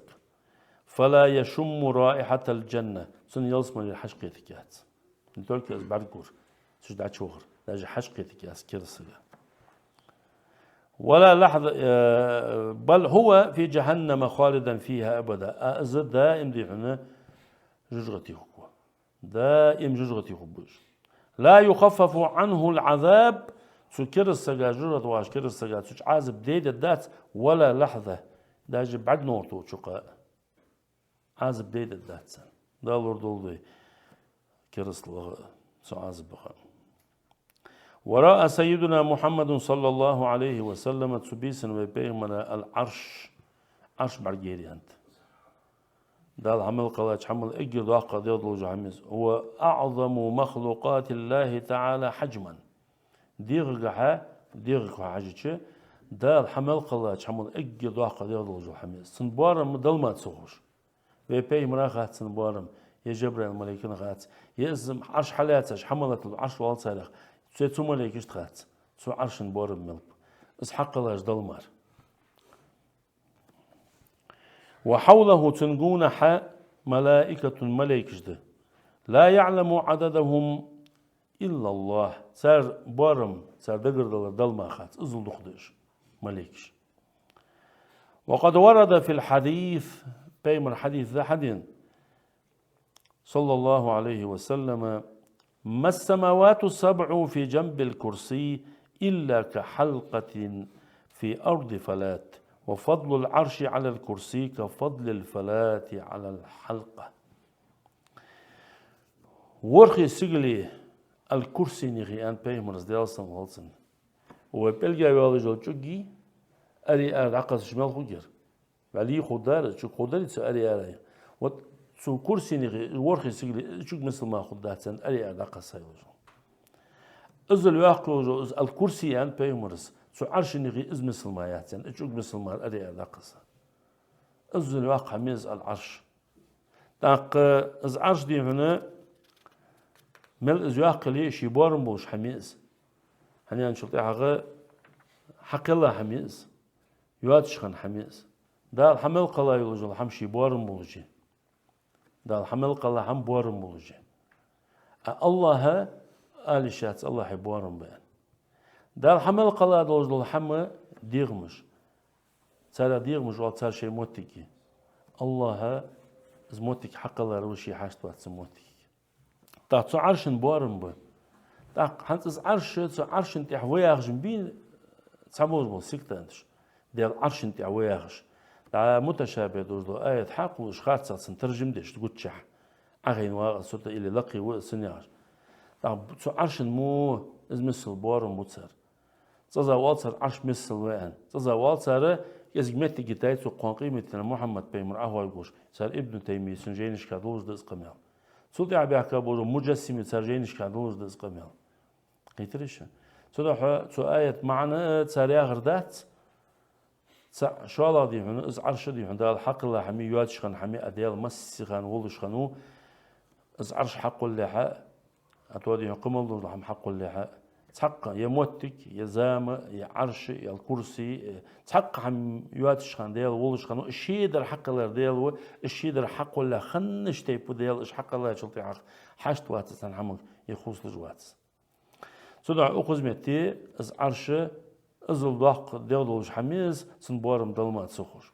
فلا يشم رائحة الجنة, цунна ялсмалера хьаж кхетаргьяц. Не только из бӀаргагур, цу чу дӀачувахар, даже хьаж кхетаргьяц кераста сага. ولا لحظة, э, بل هو في جهنم خالدا فيها أبدا. А из даим дий хьона жожагӀате хургва. Даим жожагӀате хургба уж. لا يخفف عنه العذاب, цу кераста сага, жожагӀате вагӀача кераста сага цу чу Ӏазап дайдергдац, ولا لحظة, даже бӀаргногӀар тохача хана Ӏазап дайдергдац царна. Дала лорадолда вай керастал ваха цу Ӏазапах. ورأى سيدنا محمد صلى الله عليه وسلم, цу бийсан вай Пайхамара, العرش, Ӏарш бӀаргаяр, аьннад. Дала хьа мел кхеллача хӀамал эггара доккха дегӀ долаш дола хӀама я из. هو أعظم مخلوقات الله تعالى حجما. ДегӀагахьа, дегӀага хьо хьажача, Дала хьа мел кхеллача хӀамал эггара доккха дегӀ долаш дола хӀама я из. Цун боарам Далла мара ца ховш. Вай Пайхамара хац цун боарам, е Жабраил малайкана хац, е из Ӏарш хьалаьцача хӀамалатал Ӏарш оал царех, цу, цу малайкашта хац цу Ӏарша боарам мел ба. Из хьакхеллар Далла мара. وحوله, цун гонахьа, ملائكة, малайкаш да. لا يعلم عددهم إلا الله. Цар боарам, цар дагардалар Далла мара хац, иззал дукха да уж, малайкаш. وقد ورد في الحديث, Пайхамара хьадис да хьадена, صلى الله عليه وسلم: ما السماوات السبع في جنب الكرسي إلا كحلقة في أرض فلاة، وفضل العرش على الكرسي كفضل الفلاة على الحلقة. ВорхӀе сигале аль-курсийнахье, аьннад Пайхамара, Даьла салам хилда цунна. Вай пӀелгах йолаш йола чӀуг аре-ара дӀакхоссаш мел хургьяр. Вале хургдар, чӀуг хургдарий цу аре-ара? Вот цу курсийнахье, ворхӀе сигале, из чӀуг мисал мара хургдац, аьннад, аре-ара дӀакхосса йолаш йола. Иззал йоккха йолаш йола из аль-курси, аьннад Пайхамара, цу Ӏаршанахье из мисал мара яц, аьннад, из чӀуг мисал мара аре-ара дӀакхосса. Иззал йоккха хӀама я из аль-Ӏарш. ТӀаккха из Ӏарш дий хьона, мел из йоккха хиле а, ший боарам болаш хӀама я из. ХӀана аьлча цул тӀехьагӀа хьакхелла хӀама я из, йоацаш хинна хӀама я из. Дала хьа мел кхелла йолаш йола хӀама ший боарам болаш я. Дала хьа мел кхелла хӀама боарам болаш я. А АллахӀа ала йиш яц АллахӀа боарам ба аьнна. Дала хьа мел кхелла долаш дола хӀама дегӀамаш. Царех дегӀамаш оал, цар шоай моттиг я. АллахӀа из моттиг хьакхеллар ва, ше хьашт вац цу моттигага. ТӀаккха цу Ӏарша боарам ба. ТӀаккха хӀанз из Ӏарш, цу Ӏарша тӀа ва яхаш ма бий цхьаболаш бола сектанташ, Даьла Ӏарша тӀа ва яхаш. ДӀа муташабихӀ долаш дола аят хьакхоллаш, харцахьа цун таржам деш гучахьа Ӏохайна вагӀа из цу тӀа, или лакхе ва из цунна яхаш. ТӀаккха цу Ӏарша мо из миссел боарам бу цар. ЦӀаза оал цар Ӏарш миссел ва аьнна. ЦӀаза оал цар, кӀезига моттиг йитай цо, кхоана къематдийнахьа Мухьаммад пайхамар Ӏохоаргволаш, цар Ибн Таймийя цун жайнашка долаш да из къамаьл. Цул тӀехьа баьхка болаш бола муджассимий, цар жайнашка долаш да из къамаьл. Кхийтарий шо? Цудухьа цу аята маӀан а цар яхар дац, цаӀ шоллагӀа дий хьона, из Ӏарш дий хьона, Дала хьакхелла хӀама я, йоацаш хинна хӀама я, а Даьла массехана волаш хиннав, из Ӏарш хьакхоллалехьа, а то дий хьона кхы мел долаш дола хӀама хьакхоллалехьа, цхьаккха, е моттиг, е зама, е Ӏарш, е аль-курси, е цхьаккха хӀама йоацаш хинна Даьла волаш хиннав, шийдар хьакхеллар Даьла ва, шийдар хьакхоллалехьа хиннача тайпара Даьла уж хьакхеллачул тӀехьагӀа хьашт вац из цхьан хӀаманга, е хувцалуш вац из. Цудухьа укхаза метте из Ӏарш иззал доккха дегӀ долаш хӀама я из, цун боарам Далла мара ца ховш.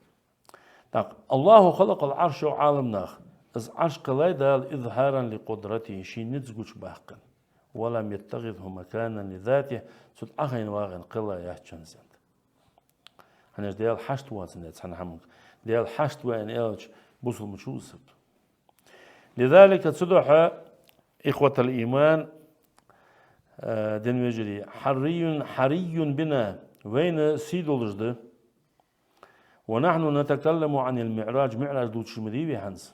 ТӀаккха: الله خلق العرش, йоах Ӏаламнаха, из Ӏарш кхеллай Дала إظهارا لقدرته, ший низ гучабаккха, ولم يتخذه مكانا لذاته, цу тӀа Ӏохайна вагӀа кхелла яц цо из, аьннад. ХӀана аьлча Даьла хьашт воацандаь цхьан хӀаманга. Даьла хьашт ваьнна аьлча, бусалба ма вий из. لذلك, цудухьа, إخوة الإيمان, а, дин вежарий, حري، حري بنا, вайна сий долаш да. ونحن نتكلم عن المعراج, МиӀраж дувцаш ма дий вай хӀанз.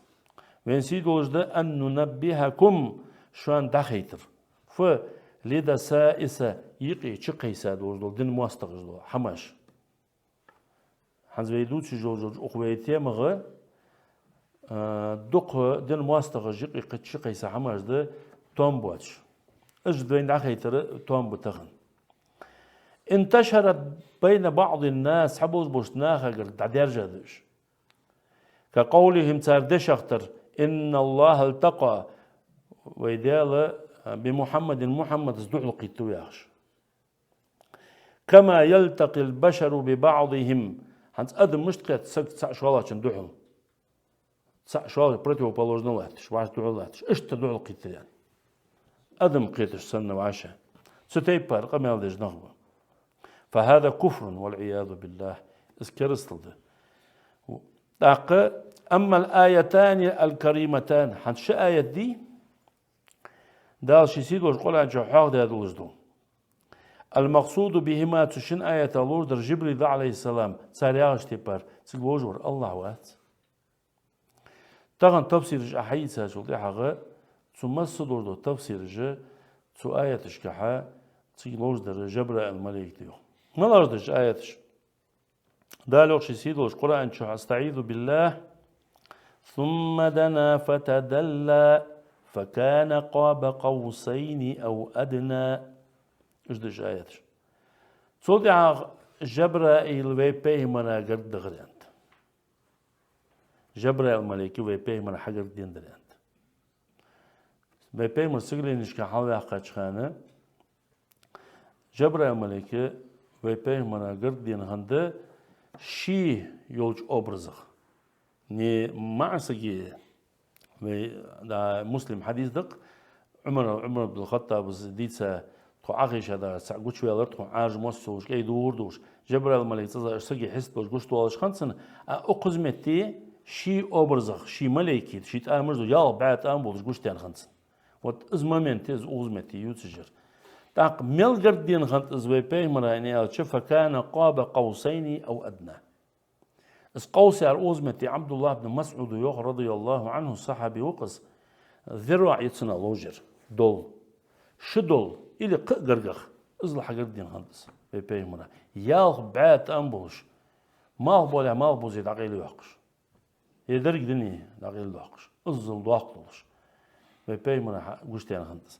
Вайна сий долаш да أن ننبهكم, шоана дӀахайтар. Фу, لدسائس, юкъе чукхайса долаш дола, дина моастагӀаш дола хӀамаш. ХӀанз вай дувцаш йолаш йолча укх вай темагӀа, а, дукха дина моастагӀаш юкъе кхы чукхайса хӀамаш да, тоам боацаш. Уж да вайна дӀахайтар тоам ба тахан. انتشرت بين بعض الناس, цхьаболаш болча нахагара дӀадаьржа да уж. كقولهم, цар дешах тара: إن الله التقى, вай Даьла, а, بمحمد, Мухьаммадас духьалкхийттав, яхаш. كما يلتقي البشر ببعضهم. ХӀанз адам мишта кхет саг цхьа шоллагӀчун духьал? Цхьа шоллагӀа противоположно латташ, вӀаши духьал латташ. Иштта духьалкхийттар аьнна. Адам кхеташ санна вӀаши. Цу тайпара къамаьл деш нах ба. فهذا كفر والعياذ بالله. Из керастал да. ТӀаккха, أما الآيتان الكريمتان. ХӀанз ши аят дий? Дала ший сий долча Къуръан чу хьоахадаь долаш да. المقصود بهما, цу шин аятах ловш дар Жибрил да, عليه السلام, цар яхача тайпара, цига ловш вар АллахӀ вац. Тахан тафсираш Ӏа хьаийцачул тӀехьагӀа, цу масса долаш дола тафсираш, цу аяташкахьа, цига ловш дар Жабраил малейк да йоах. МалагӀаш да уж аяташ? Дала йоах ший сий долча Къуръан чу: أستعيذ بالله. ثم دنا فتدلى فكان قاب قوسين أو أدنى. Уж да уж аяташ. Цул тӀехьагӀа Жабраил вай пайхамара гарга дахар аьннад. Жабраил малейка вай пайхамара хьагарга денадар аьннад. Вай пайхамар сигаленашка хьалваьккхача хана, Жабраил малейка вай пайхамара гарга дена хиннад ший йолча образах. Не маӀа сага, вай, да, Муслима хьадис да-кх, Ӏумар, Ӏумар ибн Хаттаба дийца, тхо Ӏохайша дагӀаш цхьа гучаваьлар, тхона Ӏаьржа мос йолаш, кӀай дувгӀар долаш. Жабраил малейк цкъаза сага хьист болаш гучадоалаш хиннад цунна, а укхаза метте ший образах, ший малейкий, ший тӀамаш да, ялх бӀаь тӀам болаш гучадаьнна хиннад цунна. Вот из момент, из укхаза метте ювцаш яр. ТӀаккха мел гарга дена хиннад из вай пайхамара аьнна аьлча, فكان قاب قوسين أو أدنى. Из къовс яр укхаза метте ӀабдуллахӀ ибн МасӀуда йоах, رضي الله عنه, сахьаби ва-кх из, ذراع я цунах ловш яр, дол. Ши дол, или кхы а гаргагӀа, иззал хьагарга дена хиннад из вай пайхамара. Ялх бӀаь тӀам болаш, малхбоалехьа малхбузе дӀакъайлайоаккхаш. Е деррига дуне дӀакъайладоаккхаш, иззал доккха долаш. Вай пайхамара хьа-, гучадаьнна хиннад из.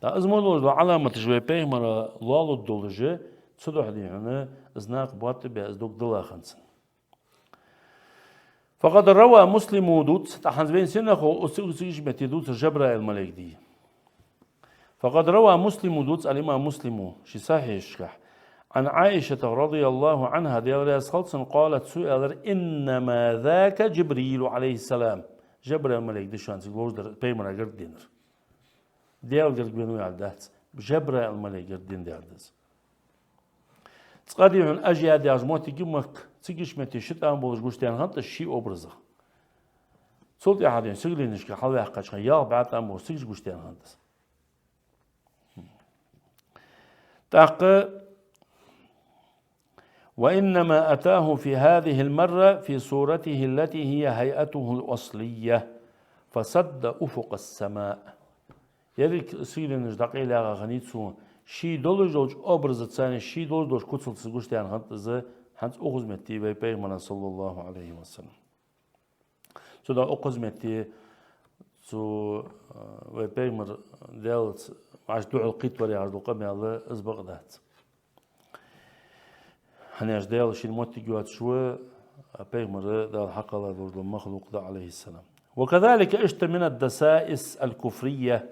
ТӀаккха из мо долаш дола Ӏаламаташ вай пайхамара лоалургдолаш, цудухьа дий хьона, из накха боаттабаь, из дог дилла хиннад цунна. فقد روى مسلم, дувц, тӀаккха хӀанз вайна сенах хов, цига, цига ишта метте дувцар Жабраил малейк дий. فقد روى مسلم, дувц ал-имам Муслима ший сахьихьашкахь, عن عائشة رضي الله عنها, Даьла раьза хилва цунна, قالت, цо аьлар: إنما ذاك جبريل عليه السلام. Жабраил малейк да шоана цига ловш дар, пайхамара гарга денар. Даьла гарга вена ва аьле дац, Жабраил малейк гарга денад аьле да из. Цкъа дий хьона Ажиад яхача моттиге Макка, цига ишта метте ши тӀам болаш гучадаьнна хиннад из ший образах. Цул тӀехьагӀа дий хьона сигаленашка хьалваьккхача хана ялх бӀаь тӀам болаш цига гучадаьнна хиннад из. ТӀаккха: وإنما أتاه في هذه المرة في صورته التي هي هيئته الأصلية فسد أفق السماء. Еррига сигаленаш дӀакъайлаяьгӀа хиннай цо, ший долаш долча образаца, ший долаш долча куцалца гучадаьнна хиннад из, хӀанз укхаза метте вай пайхамара, صلى الله عليه وسلم. Цудухьа укхаза метте цу, а, вай пайхамар Даьлаца вӀаши духьалкхийттавар яхаш дола къамаьл из бакъ дац. ХӀана аьлча Даьла шийна моттиг йоацаш ва, а пайхамар Дала хьакхелла долаш дола махлукъ да, عليه السلام. وكذلك, иштта, من الدسائس الكفرية,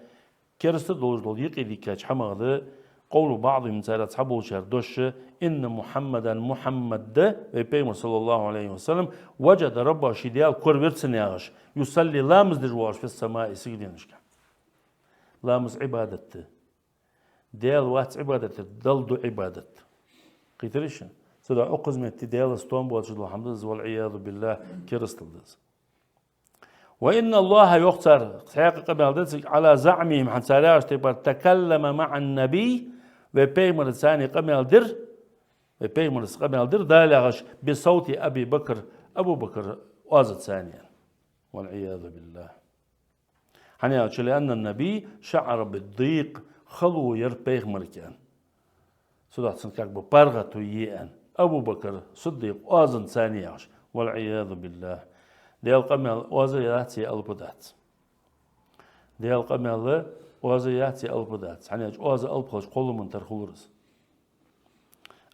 кераста долаш дола юкъе дийхкача хӀамах да, قول بعضهم, царех цхьаболчар дош: إن محمدا, Мухьаммад, вай пайхамар, صلى الله عليه وسلم, وجد ربه, ший Даьла коравир цунна, яхаш, يصلي, ламаз деш воалаш, في السماء, сигаленашка. Ламаз Ӏибадат да. Даьла вац Ӏибадат дер, Далла да Ӏибадат. Кхийтарий шо? Цудухьа укхаза метте Даьлаца товш боацаш дола хӀама да из, والعياذ بالله, керастал да из. وإن الله, йоах цар, цхьаькха къамаьл да цига, على زعمهم, хӀанз цар яхача тайпара, تكلم مع النبي, вай пайхамарца цхьана къамаьл дир, вай пайхамарца къамаьл дир Дала, яхаш, بصوت أبي بكر, Абу Бакра оазаца цхьана. والعياذ بالله. ХӀана аьлча, لأن النبي شعر بالضيق, хало яр пайхамарга. Цудухьа цунна как бы паргӀато яь, Абу Бакр Сиддикъ оазаца цхьана, яхаш. والعياذ بالله. Даьла къамаьл оаз яц е алап дац. Даьла къамаьл оаз яц е алап дац. ХӀана аьлча, оаз алап хилча кхоллама тара хулар из.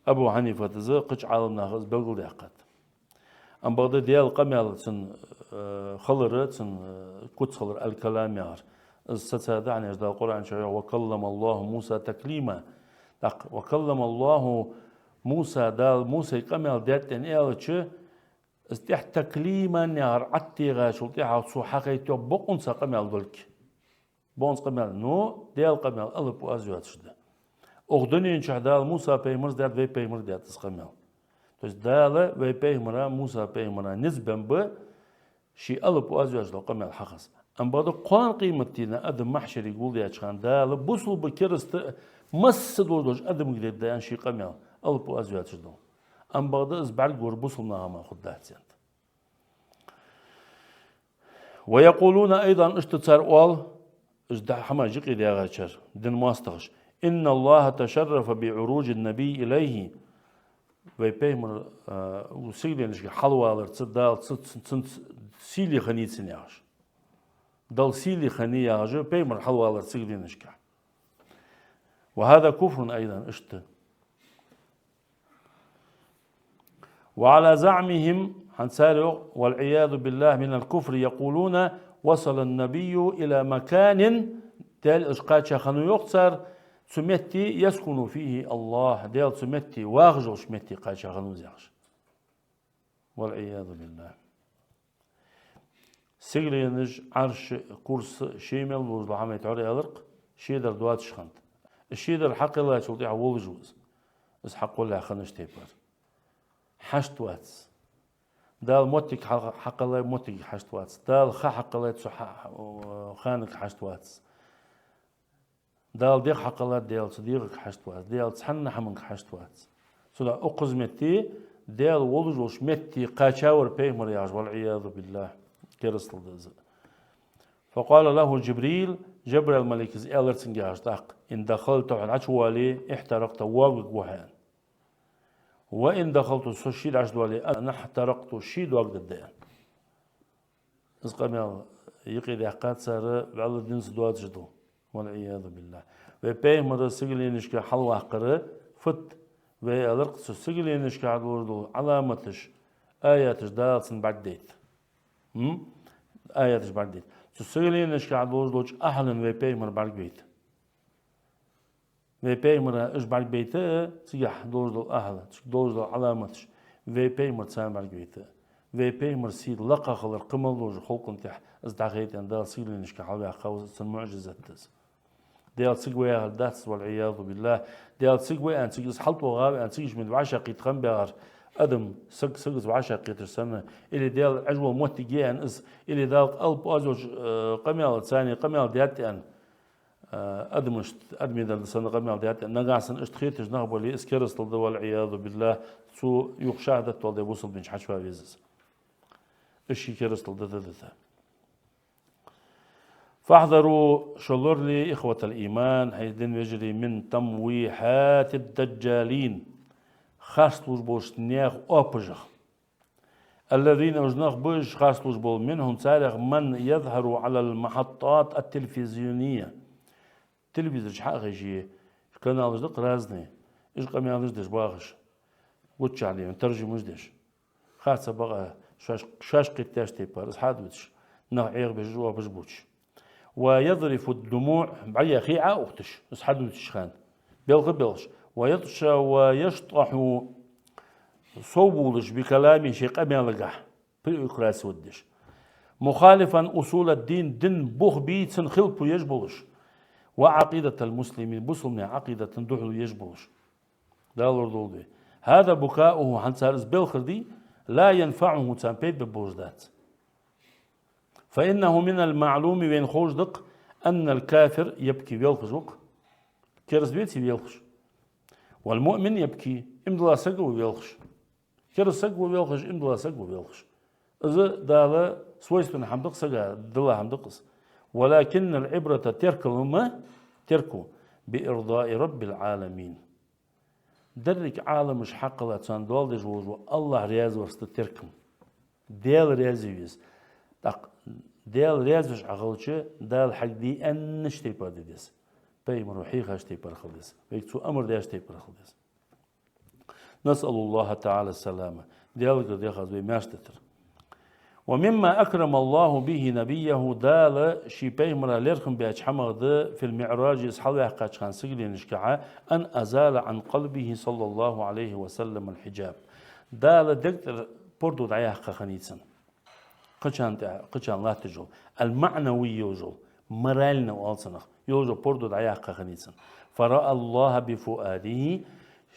Абу Хьанифата из, кхыча Ӏаламнаха из белгалдаьккхад. Амма бакъда Даьла къамаьл цун, э, хилар, цун, э, куц хилар, الكلام яхар. Из сацадаь, хӀана аьлча Дала Къуръан чу йоах: وكلم الله موسى تكليما. ТӀаккха وكلم الله موسى, Дала Мусайга къамаьл даьд аьнна аьлча, из тӀехьа تكليما яхар ӀотӀатехачул тӀехьагӀа цо хьахайтад бокъонца къамаьл долга. Бокъонца къамаьл, ну, Даьла къамаьл алап оаз йоацаш да. Укх дунен чухь Дала Муса пайхамарца даьд, вай пайхамарца даьд из къамаьл. То есть Дала вай пайхамара, Муса пайхамара низ бенна ба, ший алап оаз йоацаш дола къамаьл хьахаза. Амма бакъда кхоана къематдийнахьа адам махьшаре гулдаьча хана Дала бусалба, кераста, масса долаш долча адамга дергда аьнна ший къамаьл, алап оаз йоацаш дола. Амма бакъда из бӀаргагур бусалба наха мара хургдац аьннад. ويقولون أيضا, иштта цар оал, из да хӀама жикъе дагӀачар, дин моастагӀаша: إن الله تشرف بعروج النبي إليه. Вай пайхамар, а, сигаленашка хьалваларца Дала ц-, ц-, цунца сийле хиннай цун, яхаш. Далла сийле хиннай, яхаш, пайхамар хьалвалар сигаленашка. وهذا كفر أيضا, иштта. وعلى زعمهم, хӀанз цар йоах, والعياذ بالله من الكفر، يقولون: وصل النبي إلى مكان, Даьла элча кхаьча хиннав, йоах цар, цу метте, يسكن فيه الله, Даьла цу метте, вахаш волча метте кхаьча хиннав из, яхаш. والعياذ بالله. Сигаленаш, Ӏарш, курс, ше мел луж лахьамай тӀора аьлар-кх, шедар доацаш хиннад. Шедар хьакхеллачул тӀехьагӀа волаш ва из. Из хьакхоллалехь хиннача тайпара. Хьашт вац. Дала моттиг хьа-, хьакхеллай, моттиге хьашт вац. Дала ха хьакхеллай, цу ха-, ханага хьашт вац. Дала дегӀ хьакхеллад, Даьла цу дегӀага хьашт вац, Даьла цхьанна хӀаманга хьашт вац. Цудухьа укхаза метте, Даьла волаш волча метте кхаьчавар пайхамар, яхаш, والعياذ بالله, керастал да из. فقال له جبريل, Жабраил малайко аьлар цунга, яхаш, тӀаккха: إن دخلت, хьо Ӏочувале, احترقت, воагӀаргва хьо, аьнна. وإن دخلت, со ше дӀачудоале, أنا احترقت, ше доагӀаргда, аьнна. Из къамаьл юкъедаьккхад цар, вӀалла динца доацаш дола. والعياذ بالله. Вай пайхамар сигаленашка хьалваккхар фуд? Вай аьлар-кх, цу сигаленашка долаш дола Ӏаламаташ, аяташ Дала цунна бӀаргадайта. М? Аяташ бӀаргадайта. Цу сигаленашка долаш долча ахӀлан вай пайхамар бӀаргавайта. Вай пайхамара уж бӀаргабайта, цигахь долаш дола ахӀл, цига долаш дола Ӏаламаташ, вай пайхамар царна бӀаргавайта. Вай пайхамара сий лакха хилар кхы мел долча халкъа тӀа из дӀахайта аьнна, Дала сигаленашка хьалваьккхав из, цун муӀжизат да из. Даьла цига ва яхар дац из, والعياذ بالله. Даьла цига ва аьнна, цига из хьалтӀавоагӀав аьнна, цига уж мел вӀашагӀкхийтта хиннабаьхар адам, саг сагаца вӀашагӀкхеташ санна, или Даьла Ӏеш вола моттиг я аьнна из, или Дала алап оаз йоацаш, э, къамаьл, царна къамаьл даьд аьнна, а, адамашта, адамий дар санна къамаьл даьд, нагахьа санна иштта хеташ нах бале, из керастал да, والعياذ بالله, цо юха шахӀадат доаладе бусалба дин чу хьачува веза из. Из ший керастал да, да, да, да. فاحذروا, шо лорале, إخوة الإيمان, хӀай дина вежарий, من تمويهات الدجالين, харц лувш болча наьха оапашех. الذين, уж нах ба уж харц лувш бола, منهم, царех, من يظهر على المحطات التلفزيونية. Телевизор чу хьа а хайше, каналаш да-кх разные, уж къамаьлаш деш бахаш, гучахьа лийна таржамаш деш. Харца бакъахьа шоаш, шоаш кхетадеш тайпара, из хьа а дувцаш, нах Ӏехабеш, оапаш бувцаш. ويذرف الدموع, бӀаргех хий Ӏо а ухташ, из хьадувцача хана, белха а белхаш. ويطش-, ويشطح, совбувлаш, بكلامه, ший къамаьлагахьа, приукрасивать деш. مخالفا أصول الدين, дина бух бийцан хилпа еш болаш. وعقيدة المسلمين, бусалба наьха Ӏакъидата духьала еш болаш. Дала лорадолда вай. هذا بكاؤه, хӀанз цар из белхар дий, لا ينفعه, царна пайда бергболаш дац. فإنه من المعلوم, вайна ховш да-кх, أن الكافر يبكي, велхаш ва-кх. Кераста веций велхаш? والمؤمن يبكي, иман дилла саг а ва велхаш. Кераста саг а ва велхаш, иман дилла саг а ва велхаш. Из Дала свойственно хӀама да-кх, сага дилла хӀама да-кх из. ولكن العبرة, теркал ма, терко, بإرضاء رب العالمين. Деррига Ӏаламаш хьакхелла, царна доал деш волаш вола АллахӀ раьза варца да теркам. Даьла раьза ве веза. ТӀаккха Даьла раьза веш Ӏа хилча, Дала хьога де аьннача тайпара де деза. Пайхамаро хьехача тайпара хила деза. Вайга цо амар даьча тайпара хила деза. نسأل الله تعالى السلامة. Даьлагара дех аз вай маьрша дитар. ومما أكرم الله به نبيه, Дала ший пайхамара лерхӀам баьча хӀамах да, في المعراج, из хьалваьккхача хана сигаленашкахьа, أن أزال عن قلبه صلى الله عليه وسلم الحجاب. Дала дег тӀара пордув дӀаяьккха хиннай цун. Кхычарна тӀа, кхычарна латташ йола, المعنوي йолаш йола, морально оал цунах, йолаш йола пордув дӀаяьккха хиннай цун. فرأى الله بفؤاده,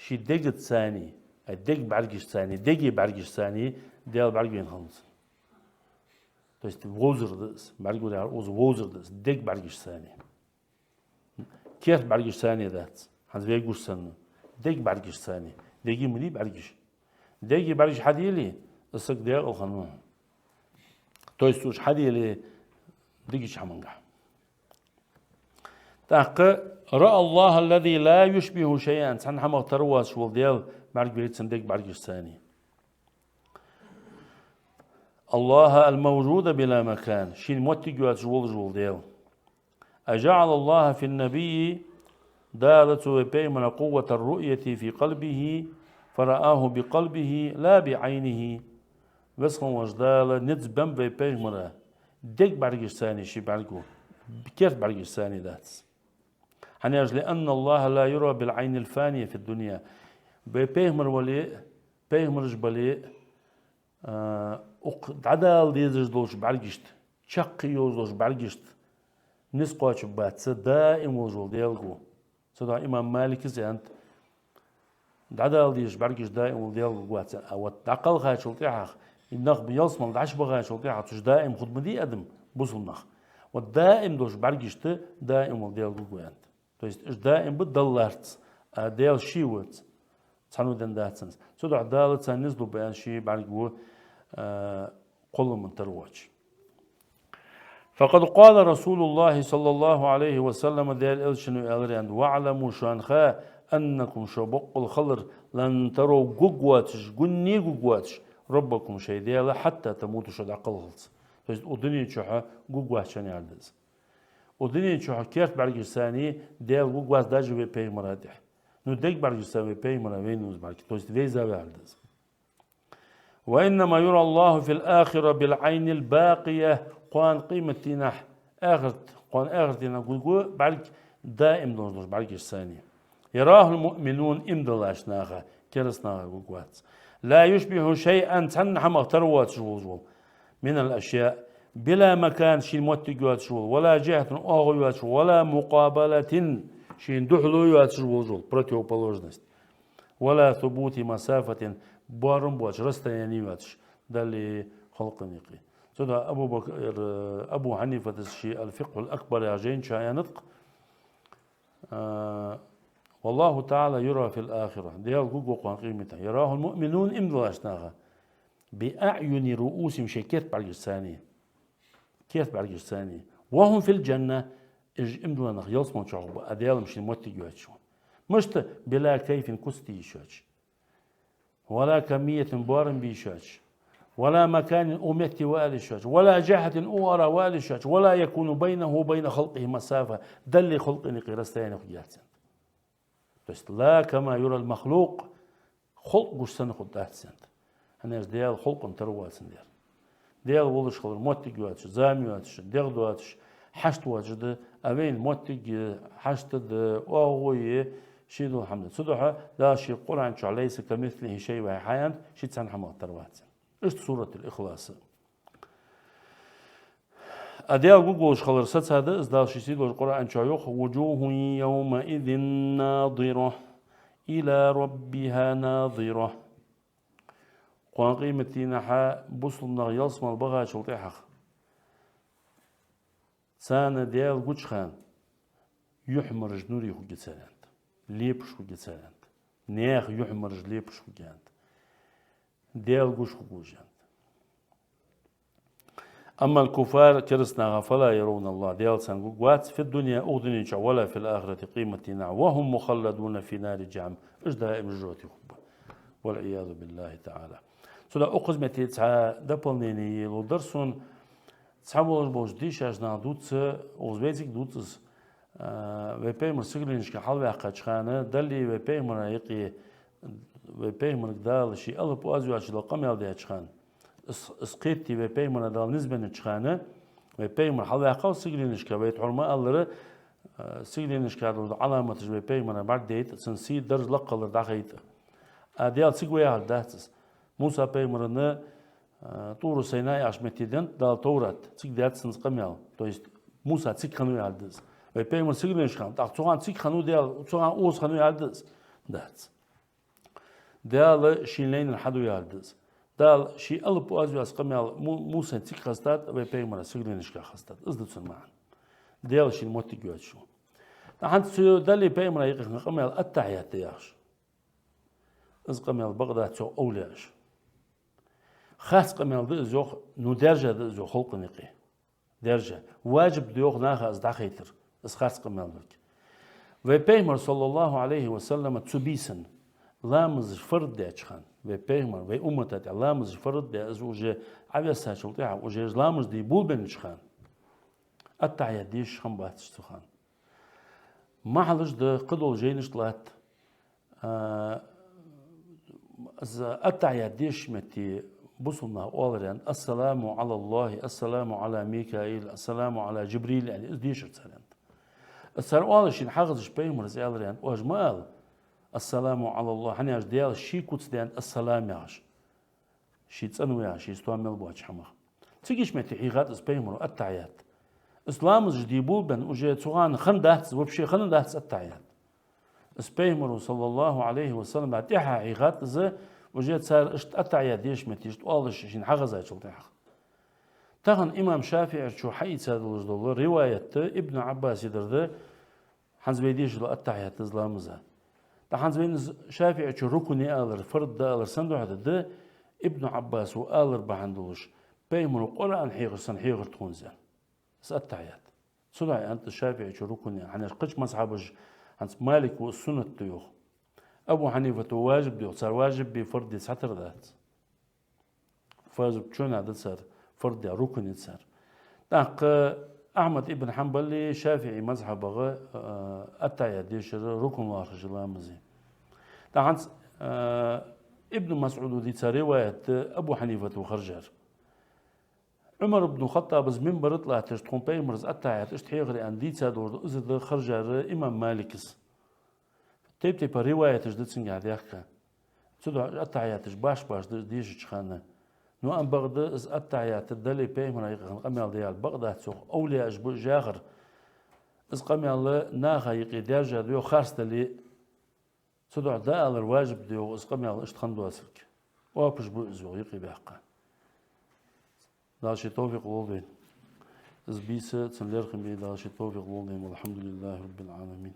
ший дегаца цани, а, дега бӀаргашца цани, дега бӀаргашца цани Даьла бӀаргавайна хиннав цун. То есть вовзар да из, бӀаргавар яхар укхаза вовзар да из, дега бӀаргашца цани. Керта бӀаргашца цани дац, хӀанз вай гуш санна. Дега бӀаргашца цани. Дега ма дий бӀаргаш. Дега бӀаргаш хьаделе, из саг декъала хиннав. То есть уж хьаделе дикача хӀамангахьа. ТӀаккха رأى الله الذي لا يشبه شيئا, цхьан хӀамах тара воацаш вола Даьла бӀаргавайра цун дега бӀаргашца цани. الله الموجود بلا مكان, шийна моттиг йоацаш волаш вола Даьла. أجعل الله في النبي, Дала цу вай пайхамара, قوة الرؤية في قلبه فرآه بقلبه لا بعينه. Веза хинна волча Дала низ беннаб вай пайхамара, дега бӀаргашца цани ший бӀаргагу, керта бӀаргашца цани дац. ХӀана аьлча, لأن الله لا يرى بالعين الفانية في الدنيا. Вай пайхамар вале а, пайхамараш бале а, а, укх дӀадала дезаш долча бӀаргашта, чаккхе йолаш долча бӀаргашта низ кхоачаргбац, даим волаш вола Даьла гу. Цудухьа имам Малика из аьннад: дӀадала дезаш бӀаргашта даим вола Даьла гу гугвац. А вот дӀакхелхачул тӀехьагӀа, нах ялсмала дӀачубахачул тӀехьагӀа, цу чу даим хургда ма дий адам, бусалба нах. Вот даим долча бӀаргашта даим вола Даьла гу гу аьннад. То есть уж даим ба Далларца, а Даьла ше вац, цхьанне денна дац цунца. Цудухьа Дала царна низ лургба аьнна ший бӀаргагу, а, кхоллама тара воацаш. فقد قال رسول الله صلى الله عليه وسلم, Даьла Элчано аьлар аьннад: واعلموا, шоана ха, أنكم, шо боккъал хилар, لن تروا, гургвоацаш, гунне гургвоацаш, ربكم, шоай Даьла, حتى تموتوا, шо дӀакхалхалца. То есть укх дунен чухь гургвоацаш хиннаяр да из. Укх дунен чухь керта бӀаргашца цани Даьла гургвац даже вай пайхамара тӀехьа. Ну дега бӀаргашца цани вай пайхамара вайна укхаза бӀарга, то есть вайза ваьхар да из. وإنما يرى الله في الآخرة بالعين الباقية, кхоана къематдийнахьа, ахарт, кхоана ахарт дийнахьа гургва бӀарг даим долаш долча бӀаргашца цани. يراه المؤمنون, иман диллача наха, кераста наха гургвац. لا يشبه شيئا, цхьанне хӀамах тара воацаш волаш вола, من الأشياء بلا مكان, шийна моттиг йоацаш вола, ولا جهة, оагӀув йоацаш вола, ولا مقابلة, шийна духьало йоацаш волаш вола, противоположность, ولا ثبوت مسافة, боарам боацаш, расстояние йоацаш, Даьлеи халкъеи юкъе. Цудухьа Абу Бакр, Абу Хьанифата ший الفقه الأكبر яхача жайна чу аьннад-кх, а, والله تعالى يرى في الآخرة, Даьла гургва кхоана къематдийнахьа, يراه المؤمنون, иман диллача наха, بأعين رؤوسهم, шоай керта бӀаргашца цани, керта бӀаргашца цани, وهم في الجنة, уж иман дилла нах ялсмала чухь ба, а Даьла-м шийна моттиг йоацаш ва. Мишта? بلا كيف, куц де йиш йоацаш, ولا كمية, боарам бе йиш йоацаш, ولا مكان, укх метте ва ала йиш йоацаш, ولا جهة, укх ара ва ала йиш йоацаш, ولا يكون بينه وبين خلقه مسافة, Даьлеи халкъеи юкъе расстояние хургьяц аьннад. То есть لا كما يرى المخلوق, халкъ гуш санна хургдац аьннад. ХӀана аьлча Даьла халкъа тара воацандаь. Даьла волаш хилар моттиг йоацаш, зама йоацаш, дегӀ доацаш, хьашт воацаш да, а вайна моттиг, хьашт да, оагӀув я, ший дола хӀама да. Цудухьа Дала ший Къуръан чу ليس كمثله شيء вай хьаяьннад, ший цхьанне хӀамах тара вац аьнна. Иштта سورة الإخلاص. А Даьла гургволаш хилар сацад из, Дала ший сийдолча Къуръан чу йоах: وجوه يومئذ ناضرة. إلى ربها ناظرة. Кхоана къематдийнахьа бусалба нах ялсмала бахачул тӀехьагӀа царна Даьла гуча хана юхьмараш нуре хургья цар, аьннад. Лепаш хургья цар, аьннад. Наьха юхьмараш, лепаш хургья, аьннад. Даьла гуш хургва уж, аьннад. أما الكفار, кераста наха, فلا يرون الله, Даьла царна гургвац, في الدنيا, укх дунен чу, ولا في الآخرة, къематдийнахьа, وهم مخلدون في نار جهنم, уж даим жожагӀате хургба. والعياذ بالله تعالى. Цудухьа укхаза метте цхьа дополнение е ловр дар сона, цхьаболаш болча дийшача наха дувц, укхаза вайцига дувц из, а, вай Пайхамар сигаленашка хьалваьккхача хана, Далла а вай Пайхамара юкъе, вай Пайхамарга Дала ший алап оаз йоацаш дола къамаьл даьча хана, из, из кхетаде вай Пайхамара Дала низ беннача хана, вай Пайхамар хьалваьккхав сигаленашка, вай тхьовра ма аллара, а, сигаленашка дола Ӏаламаташ вай Пайхамара бӀаргадайта, цун сий, дарж лакхалар дӀахайта. А Даьла цига ва яхар дац из. Муса пайхамарна, а, ТӀур Сайна яхача метте деннад Дала Товрат, цига даьд цунца къамаьл. То есть Муса цига хиннав яхар да из. Вай Пайхамар сигаленашка хиннав, тӀаккха цу хана цига хиннав Даьла, цу хана укхаза хиннав яхар да из? Дац. Даьла шийна лайнар хьаду яхар да из. Дала ший алап оаз йоаца къамаьл Му-, Мусайна цига хазийтад, вай Пайхамара сигаленашка хазийтад. Из да цун маӀан. Даьла шийна моттиг йоацаш ва. ТӀаккха хӀанз цу Далла а Пайхамара юкъе хинна къамаьл аттахьият да яхаш. Из къамаьл бакъ дац йоах овлияаша. Харц къамаьл да из йоах, ну, даьржа да из йоах халкъа юкъе. Даьржа. Важиб да йоах наха из дӀахайтар, из харц къамаьл долга. Вай Пайхамар, صلى الله عليه وسلم, цу бийсан ламазаш фард даьча хана, вай Пайхамар, вай уммата тӀа ламазаш фард даь, из уже Ӏовессачул тӀехьагӀа, уже ламазаш де болабеннача хана, аттахьият дешаш хиннабац уж цу хана. Ма хьалаш да, кхыдола жайнаш тӀа латт, а, из аттахьият дешача метте бусалба наха оалар, аьннад: «السلام على الله، السلام على ميكائيل، السلام على جبريل», аьнна, из дешар цар, аьннад. Из цар оалаш, шийна хьахезача Пайхамара из аьлар, аьннад: «Оаш ма ала: السلام على الله, хӀана аьлча Даьла ший куц да, аьннад, السلام яхаш. Ше цӀена ва яхаш, ший стоам мел боацача хӀамах». Цига иштта метте хьийхад из Пайхамаро аттахьият. Из ламазаш де болабенна, уже цу хана хиннадац, вообще хиннадац аттахьият. Из Пайхамаро, صلى الله عليه وسلم, тӀехьа хьийхад из, уже цар иштта аттахьият дешача метте иштта оалаш шийна хьахезачул тӀехьагӀа. Тахан имам ШафиӀийчо хьаийца долаш дола риваят Ибн Ӏаббаса дар да, хӀанз вай дешаш дола аттахьият да из ламаза. ТӀаккха хӀанз вайна из ШафиӀийчо рукн я алар, фард да алар сенна духьа да? Ибн Ӏаббаса алар бахьан долаш, Пайхамаро Къуръан хьехаш санна хьехар тхона из, аьнна, из аттахьият. Цудухьа аьннад ШафиӀийчо рукн я, хӀана аьлча кхыча мазхӀабаша, хӀанз Малика ва, из суннат да йоах. Абу Хьанифата важиб да йоах, цар важибеи фардаи цхьатара дац. Фазуб чунна да цар, фард я, рукн я цар. ТӀаккха Ахьмад ибн Хьанбала, ШафиӀий мазхӀабагӀа, а, аттахьият дешар рукн лоархӀаш я ламаза. ТӀаккха хӀанз, а, Ибн МасӀуда дийца риваят да Абу Хьанифата хержар. Ӏумар ибн ХаттӀаба из минбара тӀа латташ тхона Пайхамара из аттахьият иштта хьехар аьнна дийца долаш да, из да хержар имам Малика из. Тайп-тайпара риваяташ да цунгахьа даьхка. Цудухьа аттахьияташ башха-башха да дешача хана. Ну, ам бакъда из аттахьият Далла а Пайхамара юкъе хинна къамаьл да яхар бакъ дац йоах, овлияаша ба уж яхар. Из къамаьл наха юкъе даьржа да йоах, харц дале а. Цудухьа да алар важиб да йоах из къамаьл иштта хинна доацилга. Оапаш ба уж из йоах юкъе баьккха. Дала ший товфикъ лолда вайна. Из бийса, цун лерхӀам бе Дала ший товфикъ лолда вайна. والحمد لله رب العالمين.